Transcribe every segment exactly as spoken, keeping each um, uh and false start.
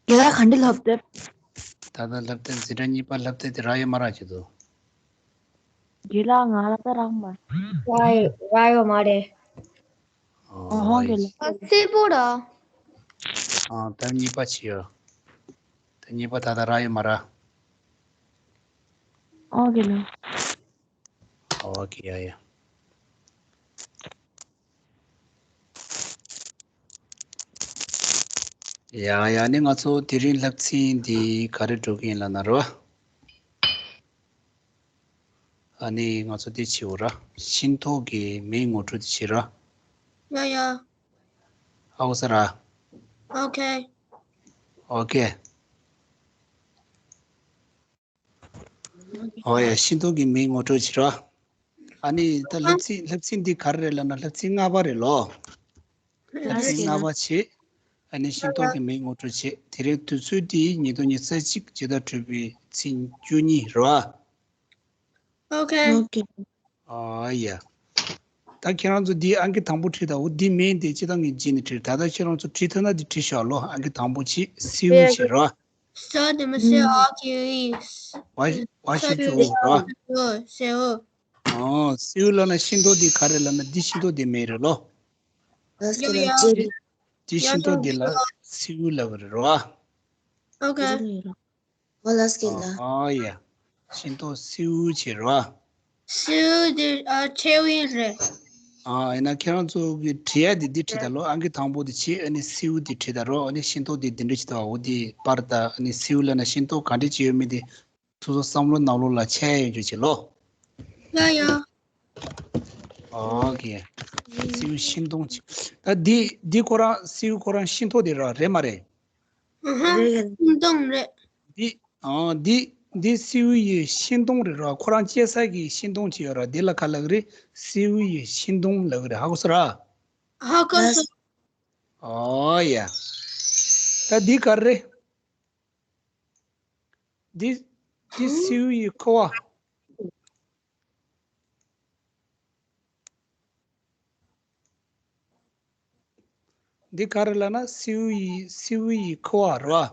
རྒན་ལགས་ག་འདྲ་ལབ་དེ། ད་ལྟ་ལབ་དེ་འཛིན་གྲྭ་གཉིས་པ་ལབ་དེ་དེ་རག་ཡོད་མ་རག་བྱེད་དོ། རྒན་ལགས་ང་ལ་ད་རག་མ། རག་ཡོད་མ་རེད། ཨོ་ཨོ་ཧོ་རྒན་ལགས། ཨ་སེ་པོ་ར། ཨ་ད་གཉིས་པ་བྱེད་ཡོད། ད་གཉིས་པ་ད་ལྟ་རག་ཡོད་མ་རག་ཨོ་རྒན་ལགས། ཨོ་ཁེ་ཡ་ཡ། ཡ་ཡ་ནི་ང་ཚོ་དེ་རིང་སློབ་ཚན་འདི་ག་རེ་འགྲོ་གི་ཡིན་ལབ་ན་རོ། ཨ་ནི་ང་ཚོ་འདི་བྱེད་འོ་ར། ཤིང་ཏོག་གི་མིང་ངོ་སྤྲོད་འདི་བྱེད་ར། ཡ་ཡ། ཨའོ་ས་ར། ཨོ་ཁེ། ཨོ་ཁེ། ཨོ་ཡ། ཤིང་ཏོག་གི་མིང་ངོ་སྤྲོད་བྱེད་ར། ཨ་ནི་ད་སློབ་ཚན་སློབ་ཚན་འདི་ག་རེ་རེད་ལབ་ན་སློབ་ཚན་ལྔ་པ་རེད་ལོ། སློབ་ཚན་ལྔ་པ་བྱེད། ཨ་ནི་ཤིང་ཏོག་གི་མིང་ངོ་སྤྲོད་བྱེད། དེ་རིང་དུས་ཚོད་འདི་ཉིས་སྟོང་ཉི་ཤུ་རྩ་གཅིག་ཕྱི་ཟླ་དྲུག་པའི་ཚེས་བཅུ་གཉིས་རེད་བ། ཨོ་ཁེ། ཨོ་ཁེ། ཨ་ཡ། ད་ཁྱེད་རང་ཚོ་འདི་ཨང་ཀི་དང་པོ་བྲིས་དང་འོ་འདི་མིན་ཏེ་སྤྱི་བཏང་གི་རྗེས་ནས་བྲིས། ད་ལྟ་ཁྱེད་རང་ཚོ་བྲིས་ཐུབ་ན་འདི་བྲིས་ཤོག་ལོ། ཨང་ཀི་དང་པོ་བྱེད་སེའུ་བྱེད་རོ། ས་དེ་མ་སེ་ཨ་ཁེ་ཨི། བ་བ་ཤ་ཅུ་རོ། སེའུ། ཨོ་སེའུ་ལབ་ན་ཤིང་ཏོག་འདི་ག་རེ་ལབ་ན་འདི་ཤིང་ཏོག་འདི་མིང་རེད་ལོ། ཡ་ཡ། འདི་ཤིང་ཏོག་འདི་ལ་སེའུ་ལབ་རེད་རོ། ཨོ་ཁེ། ཨོ་ལ་སྐད་ལ། ཨ་ཡ། ཤིང་ཏོག་སེའུ་བྱེད་རོ། སེའུ་དེ་ཨ་ཆེ་བའི་རེད། ཨ་ཡིན་ན་ཁྱེད་རང་ཚོ་གི་བྲིས་ཡ་དེ་འདི་བྲིས་ད་ལོ། ཨང་ཀི་དང་པོ་དེ་བྱེད། ཨ་ནི་སེའུ་དེ་བྲིས་ད་རོ། ཨ་ནི་ཤིང་ཏོག་དེ་འདི་འདྲ་བྱེད་ད་འོ་དེ་པར་ད། ཨ་ནི་སེའུ་ལབ་ན་ཤིང་ཏོག་ག་འདྲ་བྱེད་ཡོད་མེད་དེ་སོ་སོ་བསམ་བློ་ནང་ལོགས་ལ་འཆར་ཡ་ཡོད་རྒྱུ་བྱེད་ལོ། ཡ་ཡ། ཨོ་ཁེ། སེའུ་ཤིང་སྡོང་ཅིག་ད་འདི་འདི་ཁོ་རང་སེའུ་ཁོ་རང་ཤིང་ཏོག་དེ་ར་རེད་མ་རེད། ཨ་ཧ། རེད། ཤིང་སྡོང་རེད། འདི་ཨ་འདི་འདི་སེའུ་ཡི་ཤིང་སྡོང་རེད་ར། ཁོ་རང་སྐྱེ་ས་གི་ཤིང་སྡོང་ཅིག་ཡོད་ར། འདི་ལ་ག་ལབ་ཀྱི་རེད། སེའུ་ཡི་ཤིང་སྡོང་ལབ་ཀྱི་རེད། ཧ་གོ་སོང་ར། ཧ་གོ་སོང་། ཨོ་ཡ། ད་འདི་ག་རེད། འདི་འདི་སེའུ་ཡི་ཁུ་བ། འདི་ག་རེ་ལབ་ན་སེའུ་ཡི་སེའུ་ཡི་ཁུ་བ་རེད་བ།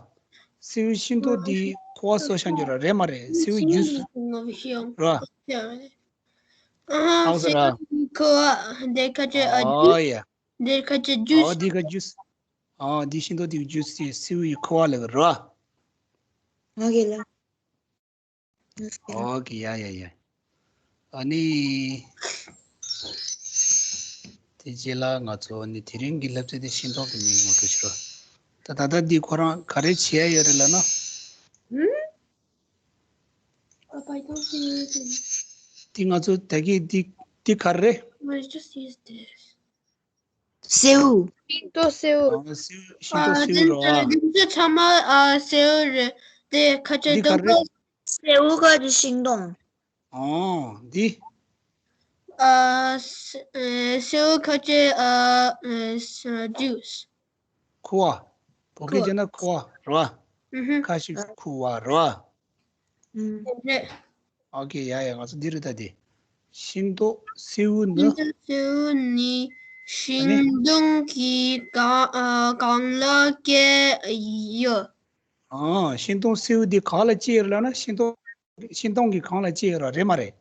སེའུ་ཤིང་ཏོག་འདི་ཁུ་བ་གསོ་བྱ་འགྱུར་ར་རེད་མ་རེད། སེའུ་ཡི་ཇུས་རེད་བ། ཨ་ཧ། ཨའོ་ས་ར། སེའུ་ཁུ་བ་འདི་ཁ་ཅིག་ཨ་ཨོ་ཡ། འདི་ཁ་ཅིག་ཇུས། ཨོ་འདི་ཁ་ཇུས། ཨོ་འདི་ཤིང་ཏོག་འདི་ཇུས་དེ་སེའུ་ཡི་ཁུ་བ་ལབ་ར། ང་གི་ལ། ཨོ་ཁེ་ཡ་ཡ་ཡ། ཨ་ནི། དེ་རྗེས་ལ་ང་ཚོ་ནི་དེ་རིང་གི་སློབ་ཚན་དེ་ཤིང་ཏོག་གི་མིང་ངོ་སྤྲོད་བྱེད་རོགས། ད་ད་ལྟ་འདི་ཁོ་རང་ག་རེ་བྱེད་ཡ་ཡོད་རེད་ལབ་ན། ཨ་པའི་ཐོག་ཏུ་ཡོད་དེ། འདི་ང་ཚོ་ད་གི་འདི་འདི་ག་རེ་རེད། Let's just use this. སེའུ། ཤིང་ཏོག་སེའུ། ཨ་སེའུ་ཤིང་ཏོག་སེའུ་རེད་བ། འདི་ཚོ་ཚང་མ་ཨ་སེའུ་རེད། དེ་ཁ་ཅིག་འདི་ག་རེ་རེད། སེའུ་ཁ་ཅིག་ཤིང་སྡོང་། ཨོ་འདི། ཨ་སེ་ཨ་སེའུ་ཁ་ཅིག་ཨ་ཨ་ཇུས། ཁུ་བ། བོད་སྐད་བྱས་ན་ཁུ་བ་རེད་བ། ཨུ་ཧུ། ཁ་ཅིག་ཁུ་བ་རེད་བ། ཨུ། རེད། ཨོ་ཁེ་ཡ་ཡ། ང་ཚོ་འདི་རེད་ད་དེ། ཤིང་ཏོག་སེའུ་ནི། ཤིང་ཏོག་སེའུ་ནི་ཤིང་སྡོང་གི་གང་ཨ་གང་ལ་སྐྱེ་ཡོད། ཨ་ཤིང་སྡོང་སེའུ་འདི་གང་ལ་སྐྱེ་ཡོད་ལབ་ན་ཤིང་སྡོང་ཤིང་སྡོང་གི་གང་ལ་སྐྱེ་ཡོད་ར་རེད་མ་རེད།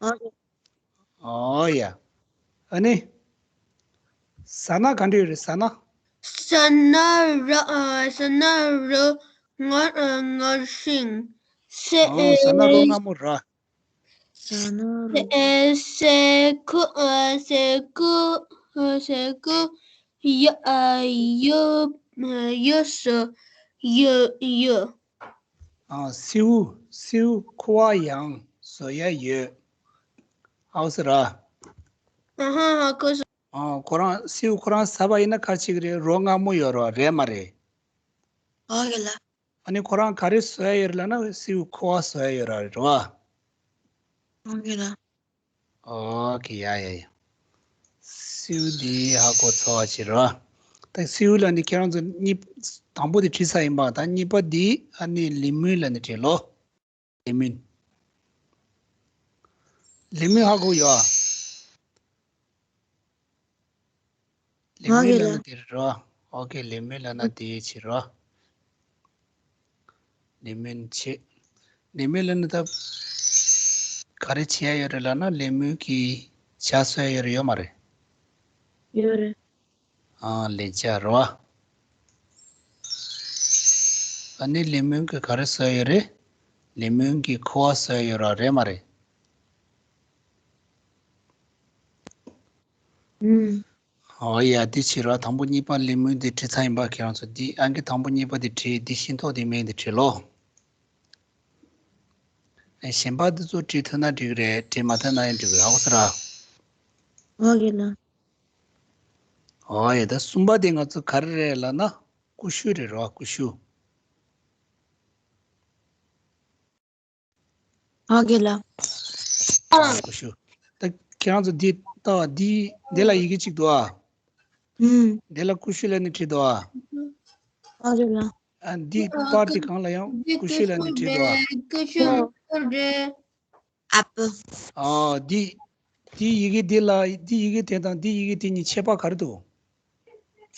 ཨུ་ཧུ། ཨོ་ཡ། ཨ་ནི། ཟ་ན་ག་འདྲ་ཡོད་རེད་ཟ་ན། ཟ་ན་ར་ཨ་ཟ་ན་རོ་མངར་ཨ་མངར་ཞིང་། སེ་ཨོ་ཟ་ན་རོ་མངར་མོ་ར། ཟ་ན་རོ། སེ་སེ་ཁུ་ཨ་སེ་ཁུ་ཨ་སེ་ཁུ་ཡ་ཨ་ཡོ་ཡོ་སོ་ཡོ་ཡོ། ཨ་སེའུ་སེའུ་ཁུ་བ་ཡང་བཟོ་ཡ་ཡོད། ཨའོ་ས་ར། ཨ་ཧ་ཧ་གོ་སོང་། ཨ་ཁོ་རང་སེའུ་ཁོ་རང་ཟ་བ་ཡིན་ན་ག་ཅིག་རེད། རོ་མངར་མོ་ཡོད་རོ་རེད་མ་རེད། ཨོ་ཡ་ལ། ཨ་ནི་ཁོ་རང་ག་རེ་བཟོ་ཡ་ཡོད་རེད་ལབ་ན་སེའུ་ཁུ་བ་བཟོ་ཡ་ཡོད་ར་རེད་བ། ཨོ་ཡ་ལ། ཨོ་ཁེ་ཡ་ཡ་ཡ། སེའུ་འདི་ཧ་གོ་ཚར་བ་ཅིག་ར། ད་སེའུ་ལ་ནི་ཁྱེད་རང་ཚོ་གཉིས་དང་པོ་དེ་བྲིས་ཚར་ཡིན་པ། ད་གཉིས་པ་འདི་ཨ་ནི་ལི་མུན་ལ་ནི་བྲིས་ལོ། ལི་མུན། ལི་མུན་ཧ་གོ་ཡོད་ཨ། ལི་མུན་ལབ་ན་དེ་རེད་རོ། ཨོ་ཁེ་ལི་མུན་ལབ་ན་དེ་ཡིན་ཕྱིར་རོ། ལས་སྨོན་བྱེད། ལས་སྨོན་ལབ་ན་ད་ག་རེ་བྱེད་ཡ་ཡོད་རེད་ལབ་ན་ལས་སྨོན་གྱི་ཇ་བཟོ་ཡ་ཡོད་རེད་ཡོད་མ་རེད། ཡོད་རེད། ཨ་ལས་ཇ་རེད་བ། ཨ་ནི་ལས་སྨོན་གྱི་ག་རེ་བཟོ་ཡ་ཡོད་རེད། ལས་སྨོན་གྱི་ཁུ་བ་བཟོ་ཡ་ཡོད་ར་རེད་མ་རེད། ཨུམ། ཨོ་ཡ་འདི་བྱེད་ར་དང་པོ་གཉིས་པ་ལས་སྨོན་འདི་བྲིས་ཚར་ཡིན་པ་ཁྱེད་རང་ཚོ། འདི་ཨང་ཀི་དང་པོ་གཉིས་པ་འདི་བྲིས། འདི་ཤིང་ཏོག་འདི་སྨན་འདི་བྲིས་ལོ། ཨེ་གཞན་པ་འདི་ཚོ་བྲིས་ཐུབ་ན་འགྲིག་རེད། བྲིས་མ་ཐུབ་ན་ཡང་འགྲིག་རེད། ཧ་གོ་སོང་ར། ཨོ་ཡ་ལ། ཨོ་ཡ་ད་གསུམ་པ་དེ་ང་ཚོ་ག་རེ་རེད་ལབ་ན་ཀུ་ཤུ་རེད་ར། ཀུ་ཤུ། ཨོ་ཁེ་ལ། ཨ་ཀུ་ཤུ། ད་ཁྱེད་རང་ཚོ་འདི་ལྟ་བ་འདི་འདི་ལ་ཡི་གེ་གཅིག་འདུག་ཨ། ཨུམ། འདི་ལ་ཀུ་ཤུ་ལབ་ནས་བྲིས་འདུག་ཨ། ཨོ་ཁེ་ལ། ཨ་འདི་པར་འདི་གང་ལ་ཡང་ཀུ་ཤུ་ལབ་ནས་བྲིས་འདུག་ཨ། ཀུ་ཤུ་རེད། ཨ་པ། ཨ་འདི་འདི་ཡི་གེ་འདི་ལ་འདི་ཡི་གེ་དེ་དང་འདི་ཡི་གེ་དེ་གཉིས་ཁྱད་པར་ག་རེ་འདུག་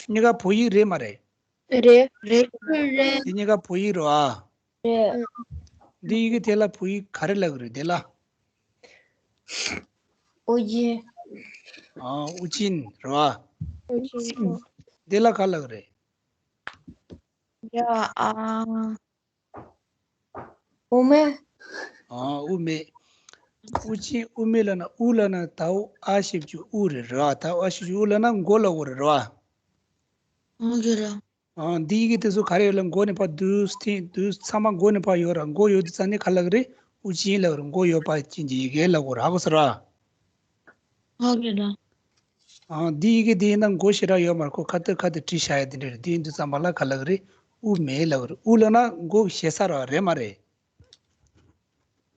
གཉིས་ཀ་བོད་ཡིག་རེད་མ་རེད། རེད། རེད། རེད། འདི་གཉིས་ཀ་བོད་ཡིག་རེད་ཨ། རེད། འདི་ཡི་གེ་དེ་ལ་བོད་ཡིག་ག་རེ་ལབ་གི་རེད་དེ་ལ། ཨོ་ཡེ། ཨ་ཨུ་ཅིན་རེད་ཨ། ཨུ་ཅིན་རེད། དེ་ལ་ག་ལབ་གི་རེད། ཡ་ཨ། དབུ་མེད། ཨ་དབུ་མེད། ཨུ་ཅིན་དབུ་མེད་ལབ་ན་དབུ་ལབ་ན་ད་ཨ་ཞབས་ཀྱུ་དབུ་རེད་རེད་ཨ། ད་ཨ་ཞབས་ཀྱུ་དབུ་ལབ་ན་མགོ་ལབ་དགོས་རེད་རེད་ཨ། ཨོ་ཁེ་ལ། ཨ་འདི་ཡི་གེ་དེ་ཚོ་ག་རེ་ཡོད་ལ་མགོ་ནས་ཕར་བསྡུས་ཏེ་བསྡུས་ཚང་མ་མགོ་ནས་ཕར་ཡོད་ར། མགོ་ཡོད་དུས་ཙང་ནས་ག་ལབ་གི་རེད། དབུ་ཅན་ལབ་གི་རེད། མགོ་ཡོད་པ་ཅན་གྱི་ཡི་གེ་ལབ་དགོས་རེད། ཧ་གོ་སོང་ར། ཧ་གོ་ལ། ཨ་འདི་ཡི་གེ་འདི་ཡིན་ན་མགོ་ཞེ་དྲག་ཡོད་མ་རེད། ཁོ་ཁ་ཏོག་ཁ་ཏོག་བྲིས་བཞག་ཡ་དེ་འདྲ་རེད། དེ་ཡིན་དུས་ཙམ་པ་ལ་ག་ལབ་གི་རེད། དབུ་མེད་ལབ་གི་རེད། དབུ་ལབ་ན་མགོ་ཞེ་ས་ར་རེད་མ་རེད།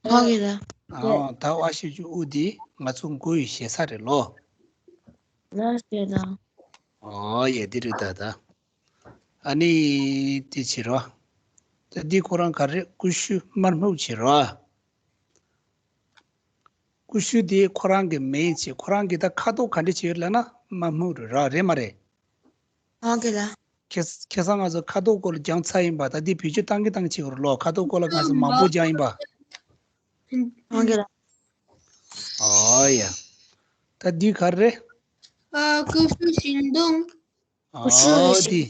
ཧ་གོ་ལ། ཨ་ད་ཨ་ཞབས་ཀྱུ་དབུ་འདི་ང་ཚོ་མགོ་ཡི་ཞེ་ས་རེད་ལོ། ལ་ཞེ་ལ། ཨོ་ཡ་འདི་རེད་ད་ད། ཨ་ནི་དེ་བྱེད་རོགས། ད་འདི་ཁོ་རང་ག་རེ་ཀུ་ཤུ་དམར་སྨུག་བྱེད་རོགས། ཀུ་ཤུ་དེ་ཁོ་རང་གི་མིང་བྱེད། ཁོ་རང་གི་ད་ཁ་དོག་ག་འདྲ་བྱེད་ཡོད་ལབ་ན་དམར་སྨུག་རེད་ར་རེད་མ་རེད། ཨང་ཀི་ལ། ཁ་ཁ་སང་ང་ཚོ་ཁ་དོག་སྐོར་ལ་སྦྱངས་ཚར་ཡིན་པ། ད་འདི་བེད་སྤྱོད་བཏང་གི་བཏང་གི་བྱེད་དགོས་རེད་ལོ། ཁ་དོག་སྐོར་ལ་ང་ཚོ་མང་པོ་སྦྱངས་ཡིན་པ། ཨང་ཀི་ལ། ཨོ་ཡ། ད་འདི་ག་རེ། ཨ་ཀུ་ཤུ་ཤིང་སྡོང་། ཨོ་དེ།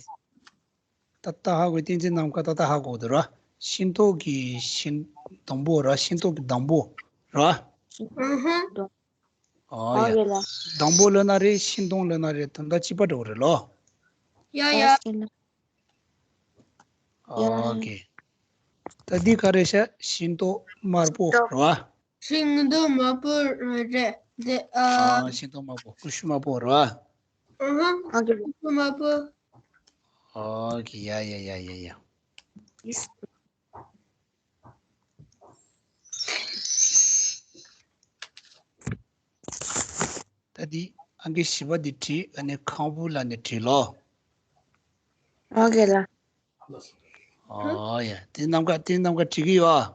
ད་ལྟ་ཧ་གོ། བསྟན་འཛིན་ནམ་མཁའ་ད་ལྟ་ཧ་གོ་འདུག་ར། ཤིང་ཏོག་གི་ཤིང་སྡོང་པོ་ར། ཤིང་ཏོག་གི་སྡོང་པོ་ར། ཨ་ཧ། ཨོ་ཡ། སྡོང་པོ་ལབ་ན་རེད། ཤིང་སྡོང་ལབ་ན་རེད། དོན་དག་གཅིག་པ་འདྲ་བོ་རེད་ལོ། ཡ་ཡ། ཨོ་ཁེ། ད་འདི་ག་རེ་ཤ། ཤིང་ཏོག་དམར་པོ་རེད་བ། ཤིང་ཏོག་དམར་པོ་རེད། དེ་ཨ། ཨ་ཤིང་ཏོག་དམར་པོ། ཀུ་ཤུ་དམར་པོ་རེད་བ། ཨ་ཧ། ཨ་ཀི་ཀུ་ཤུ་དམར་པོ། ཨོ་ཁེ། ཡ་ཡ་ཡ་ཡ་ཡ། ད་འདི་ཨང་ཀི་བཞི་པ་འདི་བྲིས། ཨ་ནི་ཁང་བུ་ལབ་ནས་བྲིས་ལོ། ཨོ་ཁེ་ལ། ཨོ་ཡ། དེ་ནམ་མཁའ། དེ་ནམ་མཁའ་བྲིས་ཀྱི་ཡོད་ཨ།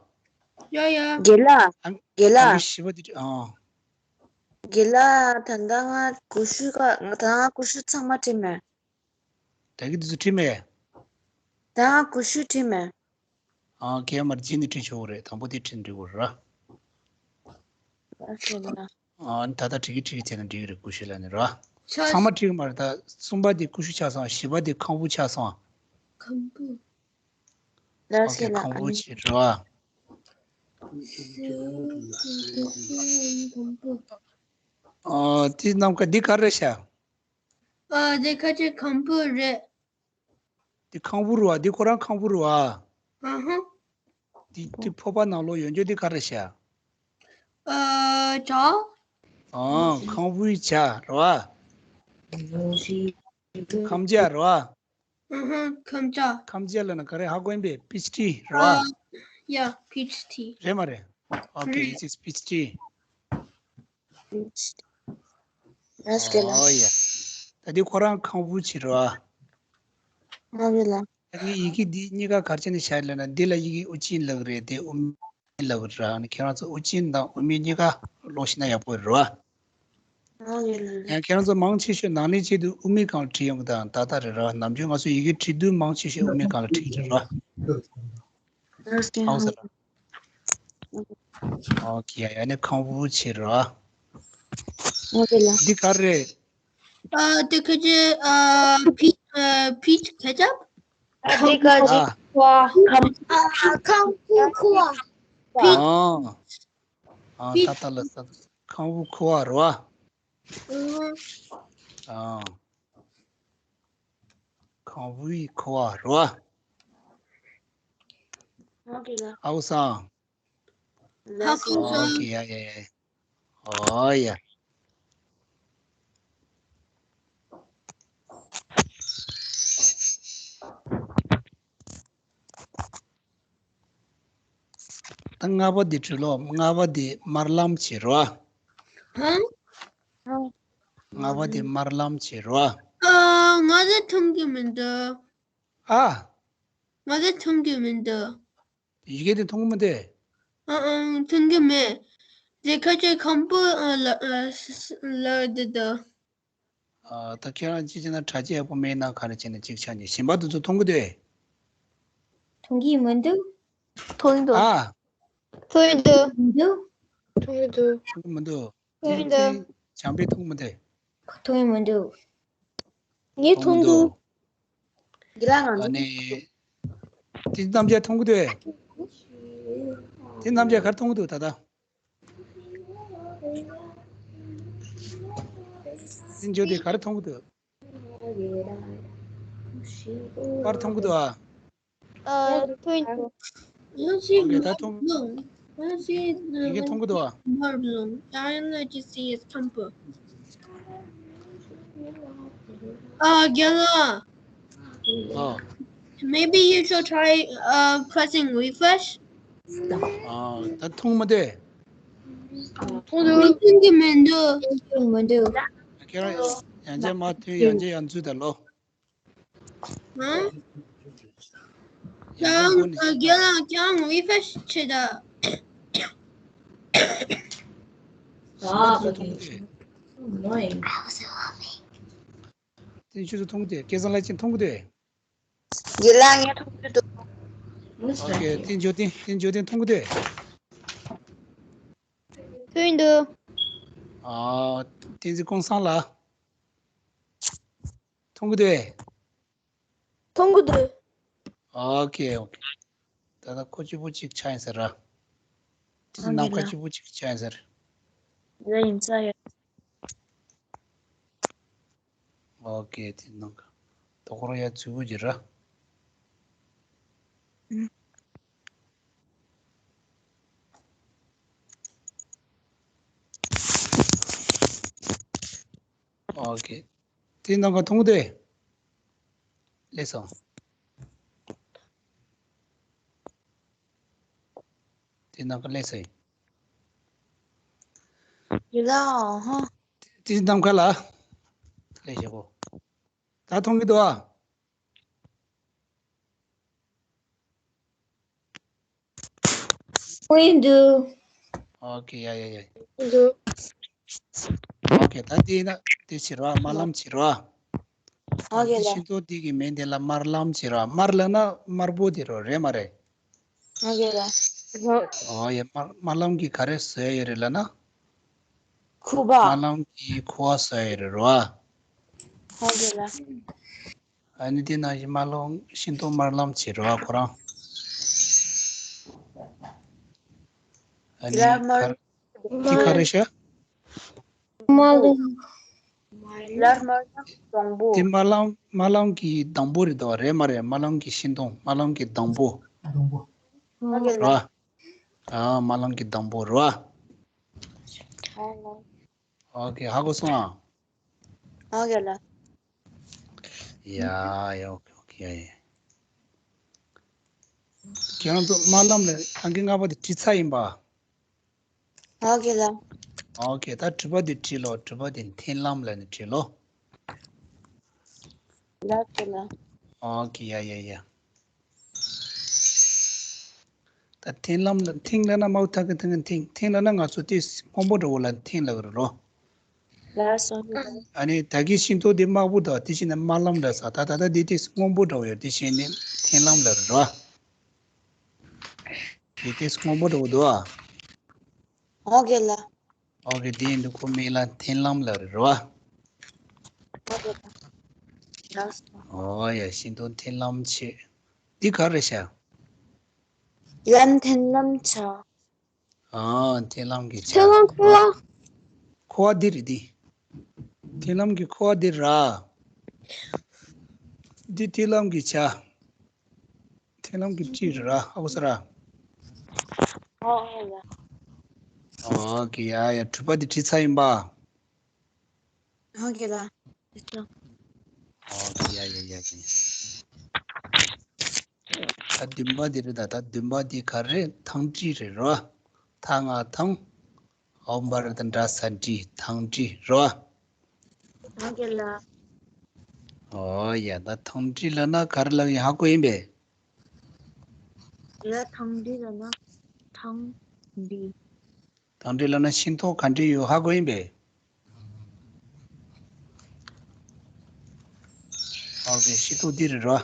ཡ་ཡ། རྒན་ལགས། ཨང་རྒན་ལགས། ཨང་ཀི་བཞི་པ་འདི་བྲིས། ཨ། རྒན་ལགས། ད་ལྟ་ང་ཀུ་ཤུ་ཁ། ད་ལྟ་ང་ཀུ་ཤུ་ཚང་མ་བྲིས་མེད། ད་གི་འདི་ཚོ་བྲིས་མེད། ད་ང་ཀུ་ཤུ་བྲིས་མེད། ཨ། ཁྱེད་མར་རྗེས་ནས་བྲིས་ཆོག་གི་རེད། དང་པོ་དེ་བྲིས་འགྲིག་གི་རེད། ཨ་ཁེ་ལ། ཨ་ད་ལྟ་བྲིས་ཀྱི་བྲིས་ཀྱི་བྱས་ན་འགྲིག་གི་རེད། ཀུ་ཤུ་ལབ་ནི་རེད། ཆ་ཚང་མ་བྲིས་ཀྱི་མ་རེད། ད་གསུམ་པ་དེ་ཀུ་ཤུ་ཆགས་སོང་། བཞི་པ་དེ་ཁང་བུ་ཆགས་སོང་། ཁང་བུ། ཨོ་ཁེ། ཁང་བུ་བྱས་རེད་བ། ཨ་དེ་ནམ་མཁའ་འདི་ག་རེ་ཤག་ཨ་དེ་ཁ་ཆེ་ཁང་བུ་རེད། འདི་ཁང་བུ་རེད་བ། འདི་ཁོ་རང་ཁང་བུ་རེད་བ། ཨ་ཧ། འདི་འདི་ཕོར་པ་ནང་ལོགས་ཡོད་རྒྱུ་འདི་ག་རེ་ཤག་ཨ་ཇ། ཨ་ཁང་བུའི་ཇ་རེད་བ། ཁམ་ཇ་རེད་བ། ཨ་ཧ། ཁམ་ཇ། ཁམ་ཇ་ལབ་ན་ག་རེ་ཧ་གོ་ཡིན་པས། པིཆ་ཊི་རེད་བ། ཡ། པིཆ་ཊི། རེད་མ་རེད། ཨོ་ཁེ། རེད། This is peach tea. ཨོ་ཡ། ད་འདི་ཁོ་རང་ཁང་བུ་བྱེད་རོགས། ཨ་ཡིག་གི་འདི་གཉིས་ཀ་ག་རེ་བྱས་ནས་བཞག་ལབ་ན། འདི་ལ་ཡིག་གི་དབུ་ཅན་ལབ་ཀྱི་རེད། དེ་དབུ་མེད་ལབ་ཀྱི་རེད། ཨ་ནི་ཁྱེད་རང་ཚོ་དབུ་ཅན་དང་དབུ་མེད་གཉིས་ཀ་ཀློག་ཤེས་ན་ཡག་པོ་རེད་བ། ཡང་ཁྱེད་རང་ཚོ་མང་ཆེ་ཤོས་ནང་ལས་ཆེད་དུ་དབུ་མེད་སྒང་ལ་བྲིས་ཡོང་གི་དང་ད་ལྟ་རེད་ར། ནམ་རྒྱུན་ང་ཚོ་ཡི་གེ་བྲིས་དུས་མང་ཆེ་ཤོས་དབུ་མེད་སྒང་ལ་བྲིས་ཀྱི་རེད་ར། ཨའུ་ས་ར། ཨོ་ཁེ། ཡ་ནི་ཁམ་བུ་ཆེ་ར། ཨོ་ཁེ་ལ། འདི་ག་རེད། ཨ་དེ་ཁ་ཅེ་ཨ་peach ཨ་peach ketchup ཨ་དེ་ག་ཅེ་ཁོ་ཁམ་ཨ་ཁམ་བུ་ཁོ་ཨ་ཨ་ད་ད་ལ་ས་ཁམ་བུ་ཁོ་བ་ར། ཨ་ཁམ་བུའི་ཁོ་བ་ར། ཨའུ་སང་། ཧ་ཁུ་སང་། ཨོ་ཡ་ཡ་ཡ། ཨོ་ཡ། ད་ལྔ་པ་འདི་བྲིས་ལོ། ལྔ་པ་འདི་དམར་ལམ་བྱེད་རོ། ལྔ་པ་འདི་དམར་ལམ་བྱེད་རོ། ང་ཚོ་མཐོང་གི་མི་འདུག་ཨ། ང་ཚོ་མཐོང་གི་མི་འདུག་ཡི་གེ་དེ་མཐོང་གི་མི་འདུག་ཨ་ཨ་མཐོང་གི་མེད། དེ་ཁ་ཅིག་ཁམ་བུ་ལ་ལ་དེ་དུ། ད་ཁྱེད་རང་ཅི་བྱས་ན་དྲ་རྒྱ་ཡག་པོ་མེད་ན་ག་རེ་བྱས་ན་ཅིག་ཆགས་ནས་གཞན་པ་དེ་ཚོ་མཐོང་གི་འདུག་མཐོང་གི་མི་འདུག་མཐོང་གི་འདུག་ཨ། མཐོང་གི་འདུག་མི་འདུག་མཐོང་གི་འདུག་མཐོང་གི་མི་འདུག་མཐོང་གི་འདུག་བྱམས་པས་མཐོང་གི་མི་འདུག་མཐོང་གི་མི་འདུག་ངས་མཐོང་འདུག་འདི་ལ་ང་ཨ་ནི། དེ་རྣམ་རྒྱལ་མཐོང་གི་འདུག་དེ་རྣམ་རྒྱལ་ག་རེ་མཐོང་གི་འདུག་ད་ལྟ། དེ་འཇོག་དེ་ག་རེ་མཐོང་གི་འདུག་ག་རེ་མཐོང་གི་འདུག་ཨ། ཨ། ཐོན་འདུག་ཡང་ཞིག་ཨོ་ཁེ། ད་མཐོང་། ཡང་ཞིག་ཡི་གེ་མཐོང་གི་འདུག་ཨ། མར་བླུག་ཨ་ཡང་ན་ཅི་སི་ཡེ་སི་ཁམ་བུ། ཨ། རྒན་ལགས། ཨ། Maybe you should try uh, pressing refresh. ཨ། ད་མཐོང་མི་འདུག་མཐོང་འདུག་མཐོང་གི་མི་འདུག་མཐོང་གི་མི་འདུག་ཁྱེད་རང་ཡང་ཅིག་མར་ཐོན། ཡང་ཅིག་ཡར་འཛུལ་དང་ལོ། ཧ། ཡང་ཅིག་སྒོ་ནས། ཡང་ཡང་ཡང་ཝའི་ཕའི་ཆེ་ད། ཨ། ཨོ་ཁེ། དེ་ཆུ་ཚོད་མཐོང་གི་འདུག་སྐལ་བཟང་ལགས་ཀྱིས་མཐོང་གི་འདུག་ཡིན་ལ་ངས་མཐོང་གི་འདུག་ཨོ་ཁེ། བསྟན་འབྱོར་ལྡན། བསྟན་འབྱོར་ལྡན་མཐོང་གི་འདུག་ཐོན་འདུག་ཨ། བསྟན་འཛིན་ཀུན་བཟང་ལགས། མཐོང་གི་འདུག་མཐོང་གི་འདུག་ཨོ་ཁེ། ཨོ་ཁེ། ད་ལྟ་ཁོ་གཅིག་པུ་གཅིག་ཆགས་ཡིན་ཟེར་ར། བསྟན་འཛིན་ནམ་མཁའ་གཅིག་པུ་གཅིག་ཆགས་ཡིན་ཟེར། ཡ་ཡིན་ས་ཡ། ཨོ་ཁེ། དེ་ནང་ག་དོ་ཁོ་རང་ཡ་ཚུལ་བུ་གྱི་ར། ཨོ་ཁེ། དེ་ནང་ག་མཐོང་གི་འདུག་ལེགས་སོ། དེ་ནང་ག་ལེགས་སོ་ཡིན། ཡིན་ལ་ཧ། དེ་ནམ་མཁའ་ལ། ལེགས་ཤོག་ད་མཐོང་གི་འདུག་ཨ། ཨོ་ཡིན་འདུག་ཨོ་ཁེ། ཡ་ཡ་ཡ། འདུག་ཨོ་ཁེ། ད་དེ་ན་དེ་བྱེད་རོགས། དམར་ལམ་བྱེད་རོགས། ཨོ་ཁེ་ལགས། ཤིང་ཏོག་དེ་གི་མིང་དེ་ལ་དམར་ལམ་བྱེད་རོགས། དམར་ལབ་ན་དམར་པོ་དེ་རོ། རེད་མ་རེད། ཨོ་ཁེ་ལགས། ཨོ་ཡ། དམར་དམར་ལམ་གྱིས་ག་རེ་བཟོས་ཡོད་རེད་ལབ་ན། ཁུ་བ། དམར་ལམ་གྱིས་ཁུ་བ་བཟོས་ཡོད་རེད་རོ། ཨོ་ཁེ་ལགས། ཨ་ནི་དེ་ནང་བཞིན་དམར་ལམ། ཤིང་ཏོག་དམར་ལམ་བྱེད་རོགས་ཁོ་རང་། ཨ་ནི་ལ་དམར། གར་དེ་ག་རེ་ཤ། དམར་ལམ། ལ་དམར་ལམ་སྡོང་པོ། དེ་དམར་ལམ། དམར་ལམ་གྱི་སྡོང་པོ་རེད་དོ། རེད་མ་རེད། དམར་ལམ་གྱི་ཤིང་སྡོང་། དམར་ལམ་གྱི་སྡོང་པོ། སྡོང་པོ། ཨོ་ཁེ་ལགས། ར། ཨ། དམར་ལམ་གྱི་སྡོང་པོ་ར། ཨོ་ཁེ། ཧ་གོ་སོང་ཨ། ཨོ་ཁེ་ལགས། ཡ་ཡ། ཨོ་ཁེ། ཨོ་ཁེ། ཡ་ཡ། ཁྱེད་རང་ཚོ་དམར་ལམ་ལ་ཨང་ཀི་ལྔ་པ་དེ་བྲིས་ཚར་ཡིན་པ། ཨོ་ཁེ་ལགས། ཨོ་ཁེ། ད་དྲི་བ་དེ་བྲིས་ལོ། དྲི་བ་དེ་འཐེན་ལམ་ལབ་ནས་བྲིས་ལོ། ལགས་ཁེ་ལགས། ཨོ་ཁེ། ཡ་ཡ་ཡ། ད་འཐེན་ལམ་ལ། འཐེན་ལབ་ན་དམར་པོ་ཐག་གི་འཐེན་གི་འཐེན། འཐེན་ལབ་ན་ང་ཚོ་དེ་སྔོན་པོ་འདྲ་བོ་ལ་འཐེན་ལབ་ཀྱི་རེད་རོ། ལགས་སོ། ཨ་ནི་ད་གིན་ཤིང་ཏོག་དེ་དམར་པོ་དང་དེ་བཞིན་དམར་ལམ་ལ་ཟ། ད་ད་ལྟ་དེ་དེ་སྔོན་པོ་འདྲ་བོ་ཡོད། དེ་བཞིན་ནི་འཐེན་ལམ་ལབ་རེད་རོ། དེ་དེ་སྔོན་པོ་འགྲོ་འདུག་ཨ། ཨོ་ཀེ་ལ། ཨོ་ཀེ། དེ་ཡིན་དུས་ཁོ་མིང་ལ་མཐུན་ལམ་ལབ་རེད་རོ། ཨོ་ཀེ་ལ། ལགས་སོ། ཨོ་ཡ། ཤིན་ཏུ་མཐུན་ལམ་ཆེ། འདི་ག་རེ་བྱ། ཡ། མཐུན་ལམ་བྱ། ཨ། མཐུན་ལམ་གྱི་ཆ། མཐུན་ལམ་ཁོ་བ། ཁོ་བ་འདི་རེད་འདི། མཐུན་ལམ་གྱི་ཁོ་བ་འདི་ར། འདི་མཐུན་ལམ་གྱི་ཆ། མཐུན་ལམ་གྱི་སྤྲི་རེད་ར། ཧ་གོ་སོང་ར། ཨོ་ཡ། ཨོ་ཀེ། ཡ་ཡ། དྲུག་པ་འདི་བྲིས་ཚར་ཡིན་པ། ཨོ་ཀེ་ལ། ཨོ་ཀེ། ཡ་ཡ་ཡ་ཡ། ད་བདུན་པ་འདི་རེད་ད། ད་བདུན་པ་འདི་ག་རེ། ཐང་སྤྲི་རེད་རོ། ཐ་ང་ཐང་། འོ་བར་དང་འདྲ་ས་སྤྲི། ཐང་སྤྲི་རོ། ཨོ་ཀེ་ལ། ཨོ་ཡ། ད་ཐང་སྤྲི་ལབ་ན་ག་རེ་ལབ་ཡིན་ཧ་གོ་ཡིན་པས། ཡ། ཐང་སྤྲི་ལབ་ན་ཐང་སྤྲི། ཐང་སྤྲི་ལབ་ན་ཤིང་ཏོག་ག་འདྲ་ཡོད་ཧ་གོ་ཡིན་པས། ཨོ་ཀེ། ཤིང་ཏོག་འདི་རེད་རོ།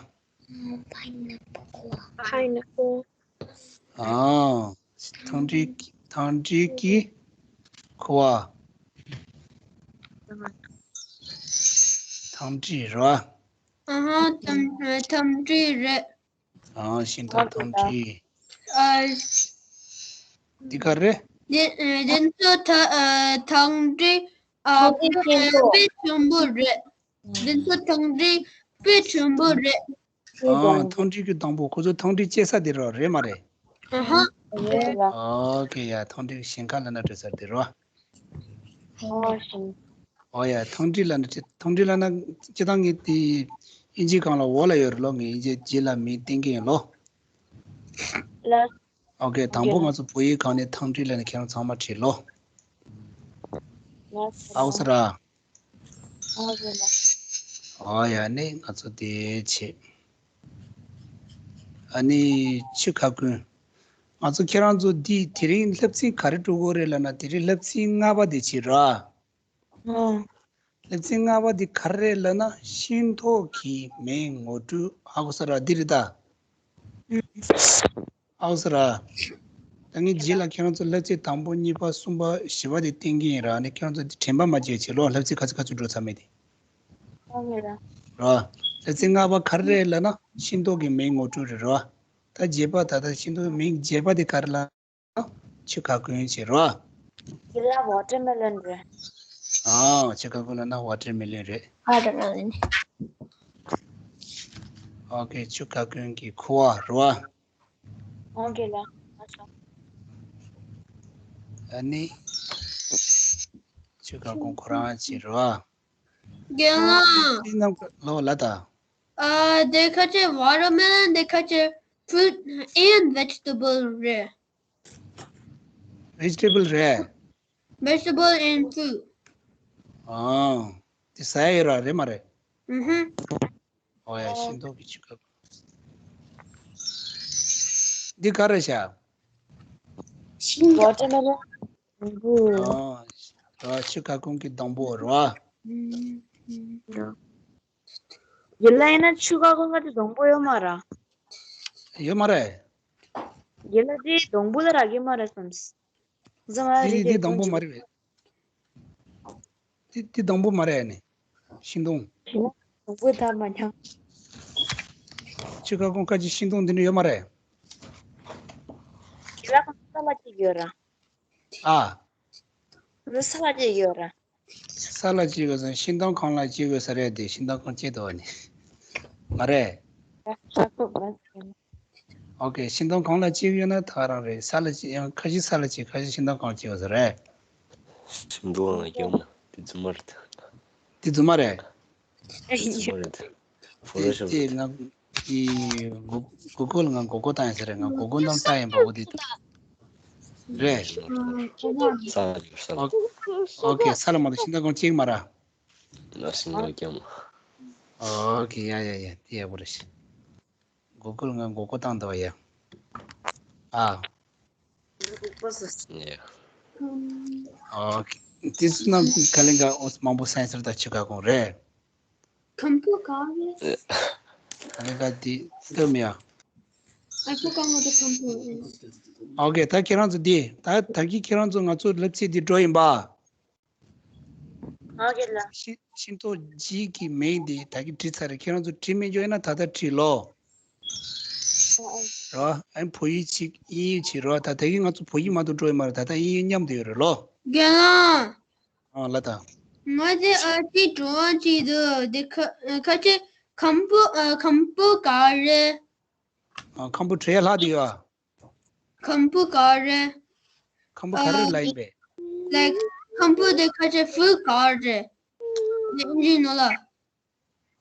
Pineapple. Pineapple. ཨ། ཐང་སྤྲི། ཐང་སྤྲི་གི་ཁུ་བ། ཐང་སྤྲི་རེད་རོ། ཨ་ཧ། ཐང་། ཐང་སྤྲི་རེད། ཨ། ཤིང་ཏོག་ཐང་སྤྲི། ཨ། འདི་ག་རེ། འདི། ཨ། འདི་ཚོ་ཐ། ཨ། ཐང་སྤྲི། ཨ། ཐང་སྤྲི་ཆེན་པོ། དཔེ་ཆེན་པོ་རེད། འདི་ཚོ་ཐང་སྤྲི་དཔེ་ཆེན་པོ་རེད། ཨ། ཐང་སྤྲི་གི་སྡོང་པོ། ཁོ་ཚོ་ཐང་སྤྲི་སྐྱེ་ས་དེ་རོ། རེད་མ་རེད། ཨ་ཧ། རེད་ལ། ཨོ་ཀེ། ཡ། ཐང་སྤྲི་གི་ཞིང་ཁ་ལབ་ན་འགྲིག་ས་དེ་རོ། ཨོ་ཞིང་། ཨོ་ཡ། ཐང་སྤྲི་ལབ་ན། ཐང་སྤྲི་ལབ་ན་སྤྱིར་བཏང་ངས་དེ་དབྱིན་ཇིའི་སྒང་ལ་འོག་ལ་ཡོད་རེད་ལོ། ངས་དབྱིན་ཇི་རྗེས་ལ་མིང་བསྟན་གྱི་ཡིན་ལོ། ལ། ཨོ་ཀེ། དང་པོ་ང་ཚོ་བོད་ཡིག་སྒང་ནས་ཐང་སྤྲི་ལབ་ན་ཁྱེད་རང་ཚང་མ་བྲིས་ལོ། ལགས་སོ། ཨའུ་སི་ར། ཨོ་ཀེ་ལ། ཨོ་ཡ། ནི་ང་ཚོ་དེ་བྱེད། ཨ་ནི་ཆུ་ཁ་ཀུན། ང་ཚོ་ཁྱེད་རང་ཚོ་འདི་དེ་རིང་བསླབ་ཚན་ག་རེ་འགྲོ་གི་རེད་ལབ་ན། དེ་རིང་བསླབ་ཚན་ལྔ་པ་དེ་བྱེད་ར། ཨོ། བསླབ་ཚན་ལྔ་པ་དེ་ག་རེ་རེད་ལབ་ན། ཤིང་ཏོག་གི་མིང་ངོ་སྤྲོད། ཧ་གོ་སོང་ར། འདི་རེད་ད། ཨུམ། ཨའུ་སི་ར། ད་ངས་རྗེས་ལ་ཁྱེད་རང་ཚོ་བསླབ་ཚན་དང་པོ་གཉིས་པ་གསུམ་པ་བཞི་པ་དེ་བསྟན་གྱི་ཡིན་ར། ནི་ཁྱེད་རང་ཚོ་དེ་དྲན་པ་མ་བརྗེད་བྱེད་ལོ། བསླབ་ཚན་ག་ཚོད་ག་ཚོད་འགྲོ་ཚར་མེད་དེ། ཨོ་ཀེ་ར། ར། བསླབ་ཚན་ལྔ་པ་ག་རེ་རེད་ལབ་ན། ཤིང་ཏོག་གི་མིང་ངོ་སྤྲོད་རེད་ར། ད་བརྒྱད་པ། ད་ལྟ་ཤིང་ཏོག་མིང་བརྒྱད་པ་དེ་ག་རེ་ལབ་ན། ཆུ་ཁ་ཀུན་བྱེད་ར། དེ་ལ་ཝ་ཊར་མེ་ལོན་རེད། ཨ། ཆུ་ཁ་ཀུན་ལབ་ན་ཝ་ཊར་མེ་ལོན་རེད། ཝ་ཊར་མེ་ལོན། ཨོ་ཀེ། ཆུ་ཁ་ཀུན་གྱི་ཁུ་བ་ར། ཨོ་ཀེ་ལ། ཨ་ནི་ཆུ་ཁ་ཀུན་ཁོ་རང་བྱེད་ར། རྒན་ལགས། ཨ་ནི་ནམ་ལོ་ལ་ད། ཨ། དེ་ཁ་ཅིག་ཝ་ཊར་མེ་ལོན་དེ་ཁ་ཅིག་ཕུ་རུཊ་ཨེན་ཌི་ཝེ་ཇི་ཊེ་བལ་རེད། ཝེ་ཇི་ཊེ་བལ་རེད། Vegetable and fruit. ཨ། དེ་ཟ་ཡ་ཡོད་ར། རེད་མ་རེད། ཨུ་ཧུ། ཨོ་ཡ། ཤིང་ཏོག་གི་ཆུ་ཁ་ཀུན། འདི་ག་རེ་བྱ། ཤིང་ཏོག་ཝ་ཊར་མེ་ལོན། ཨ། ཆུ་ཁ་ཀུན་གྱི་སྡོང་པོ་ར། ཡིན་ལ་ཡིན་ན་ཆུ་ཁ་ཀུན་ག་དེ་སྡོང་པོ་ཡོད་མ་ར། ཡོད་མ་རེད། ཡིན་ལ་དེ་སྡོང་པོ་ལ་རག་གི་མ་རེད་བསམ། ཟ་མ་རེད། དེ་དེ་སྡོང་པོ་མ་རེད་པས། དེ་དེ་སྡོང་པོ་མ་རེད་ནི། ཤིང་སྡོང་། སྡོང་པོ་ད་མ་ཉམས། ཆུ་ཁ་ཀུན་ཁ་ཅིག་ཤིང་སྡོང་འདི་འདྲ་ཡོད་མ་རེད། ཡིན་ལ་ཁོང་ས་ལ་གཅིག་ཡོད་ར། ཨ། ས་ལ་གཅིག་ཡོད་ར། ས་ལ་གཅིག་ཡོད་ཟེར། ཤིང་སྡོང་གང་ལ་གཅིག་ཡོད་ས་རེད་དེ། ཤིང་སྡོང་གང་གཅིག་འདུག་ནི། མ་རེད། ཨོ་ཀེ། ཤིང་སྡོང་གང་ལ་གཅིག་ཡོད་ན་ད་ག་རང་རེད། ས་ལ་གཅིག་ཡང་ཁ་ཤས་ས་ལ་གཅིག་ཁ་ཤས་ཤིང་སྡོང་གང་གཅིག་ཡོད་ས་རེད། ཤིང་སྡོང་ལ་སྐྱོ་མོ་དེ་རྫུན་མ་རེད། དེ་རྫུན་མ་རེད། རྫུན་མ་རེད། ཕོ་ཊོ་ཤོབ་དེ་རེད། ང་དེ་གུ་གུ་གལ་ང་གོ་གོ་བཏང་ཡིན་ས་རེད། ང་གོ་གོ་ནང་བལྟས་ཡིན་པ། འོ་དེ་རེད། ས་ལ་ཡོད་ས་ལ། ཨོ་ཨོ་ཀེ། ས་ལ་མ་གཏོགས་ཤིང་སྡོང་གང་གཅིག་མ་ར། ལ་ཤིང་སྡོང་སྐྱོ་མོ། ཨོ་ཀེ། ཡ་ཡ་ཡ། དེ་ཡག་པོ་རེད། གུ་གལ་ང་གོ་གོ་བཏང་འདུག་ཡ། ཨ། ཡ། ཨོ་ཀེ། དེ་ཚོ་ནང་ག་ལེ་ག་ཨོ་མང་པོ་སའེན་སི་རེད། ད་ཆུ་ཁ་ཀུན་རེད། ཁམ་བུ་ག་རེད། ཡ། ག་ལེ་ག་དེ་ལྟོས་མི་ཡ། I forgot what the computer is. ཨོ་ཀེ། ད་ཁྱེད་རང་ཚོ་འདི་ད་ད་གི་ཁྱེད་རང་ཚོ་ང་ཚོ་ལབ་ཚིག་འདི་འགྲོ་ཡིན་པ། ཨོ་ཀེ་ལགས། ཤིན་ཤིན་ཏོ་ཇི་གི་མིང་འདི་ད་གི་བྲིས་ཚར་རེད། ཁྱེད་རང་ཚོ་བྲིས་མེད་འཇོག་ཡིན་ན་ད་ལྟ་བྲིས་ལོ། རོ། ཨ་ནི་བོད་ཡིག་ཅིག་དབྱིན་ཡིག་ཅིག་རོ། ད་ད་གི་ང་ཚོ་བོད་ཡིག་མ་གཏོགས་འགྲོ་ཡི་མ་རེད། ད་ལྟ་དབྱིན་ཡིག་མཉམ་དུ་ཡོད་རེད་ལོ། རྒན་ལགས། ཨ་ལ་ད། ང་ཚོ་ཨ་ཅི་དྲི་བ་ཅིག་འདུག་དེ་ཁ་ཁ་ཆེ་ཁམ་བུ་ཨ་ཁམ་བུ་ག་རེད། ཨ་ཁམ་བུ་བྲེ་ལྷག་དེ་ཡོད་ཨ། ཁམ་བུ་ག་རེད། ཁམ་བུ་ག་རེ་ལ་ཡིན་པས། Like ཁམ་བུ་དེ་ཁ་ཆེ་ཧྥུ་ག་རེད། དེ་ཨིན་ཇི་ནང་ལ།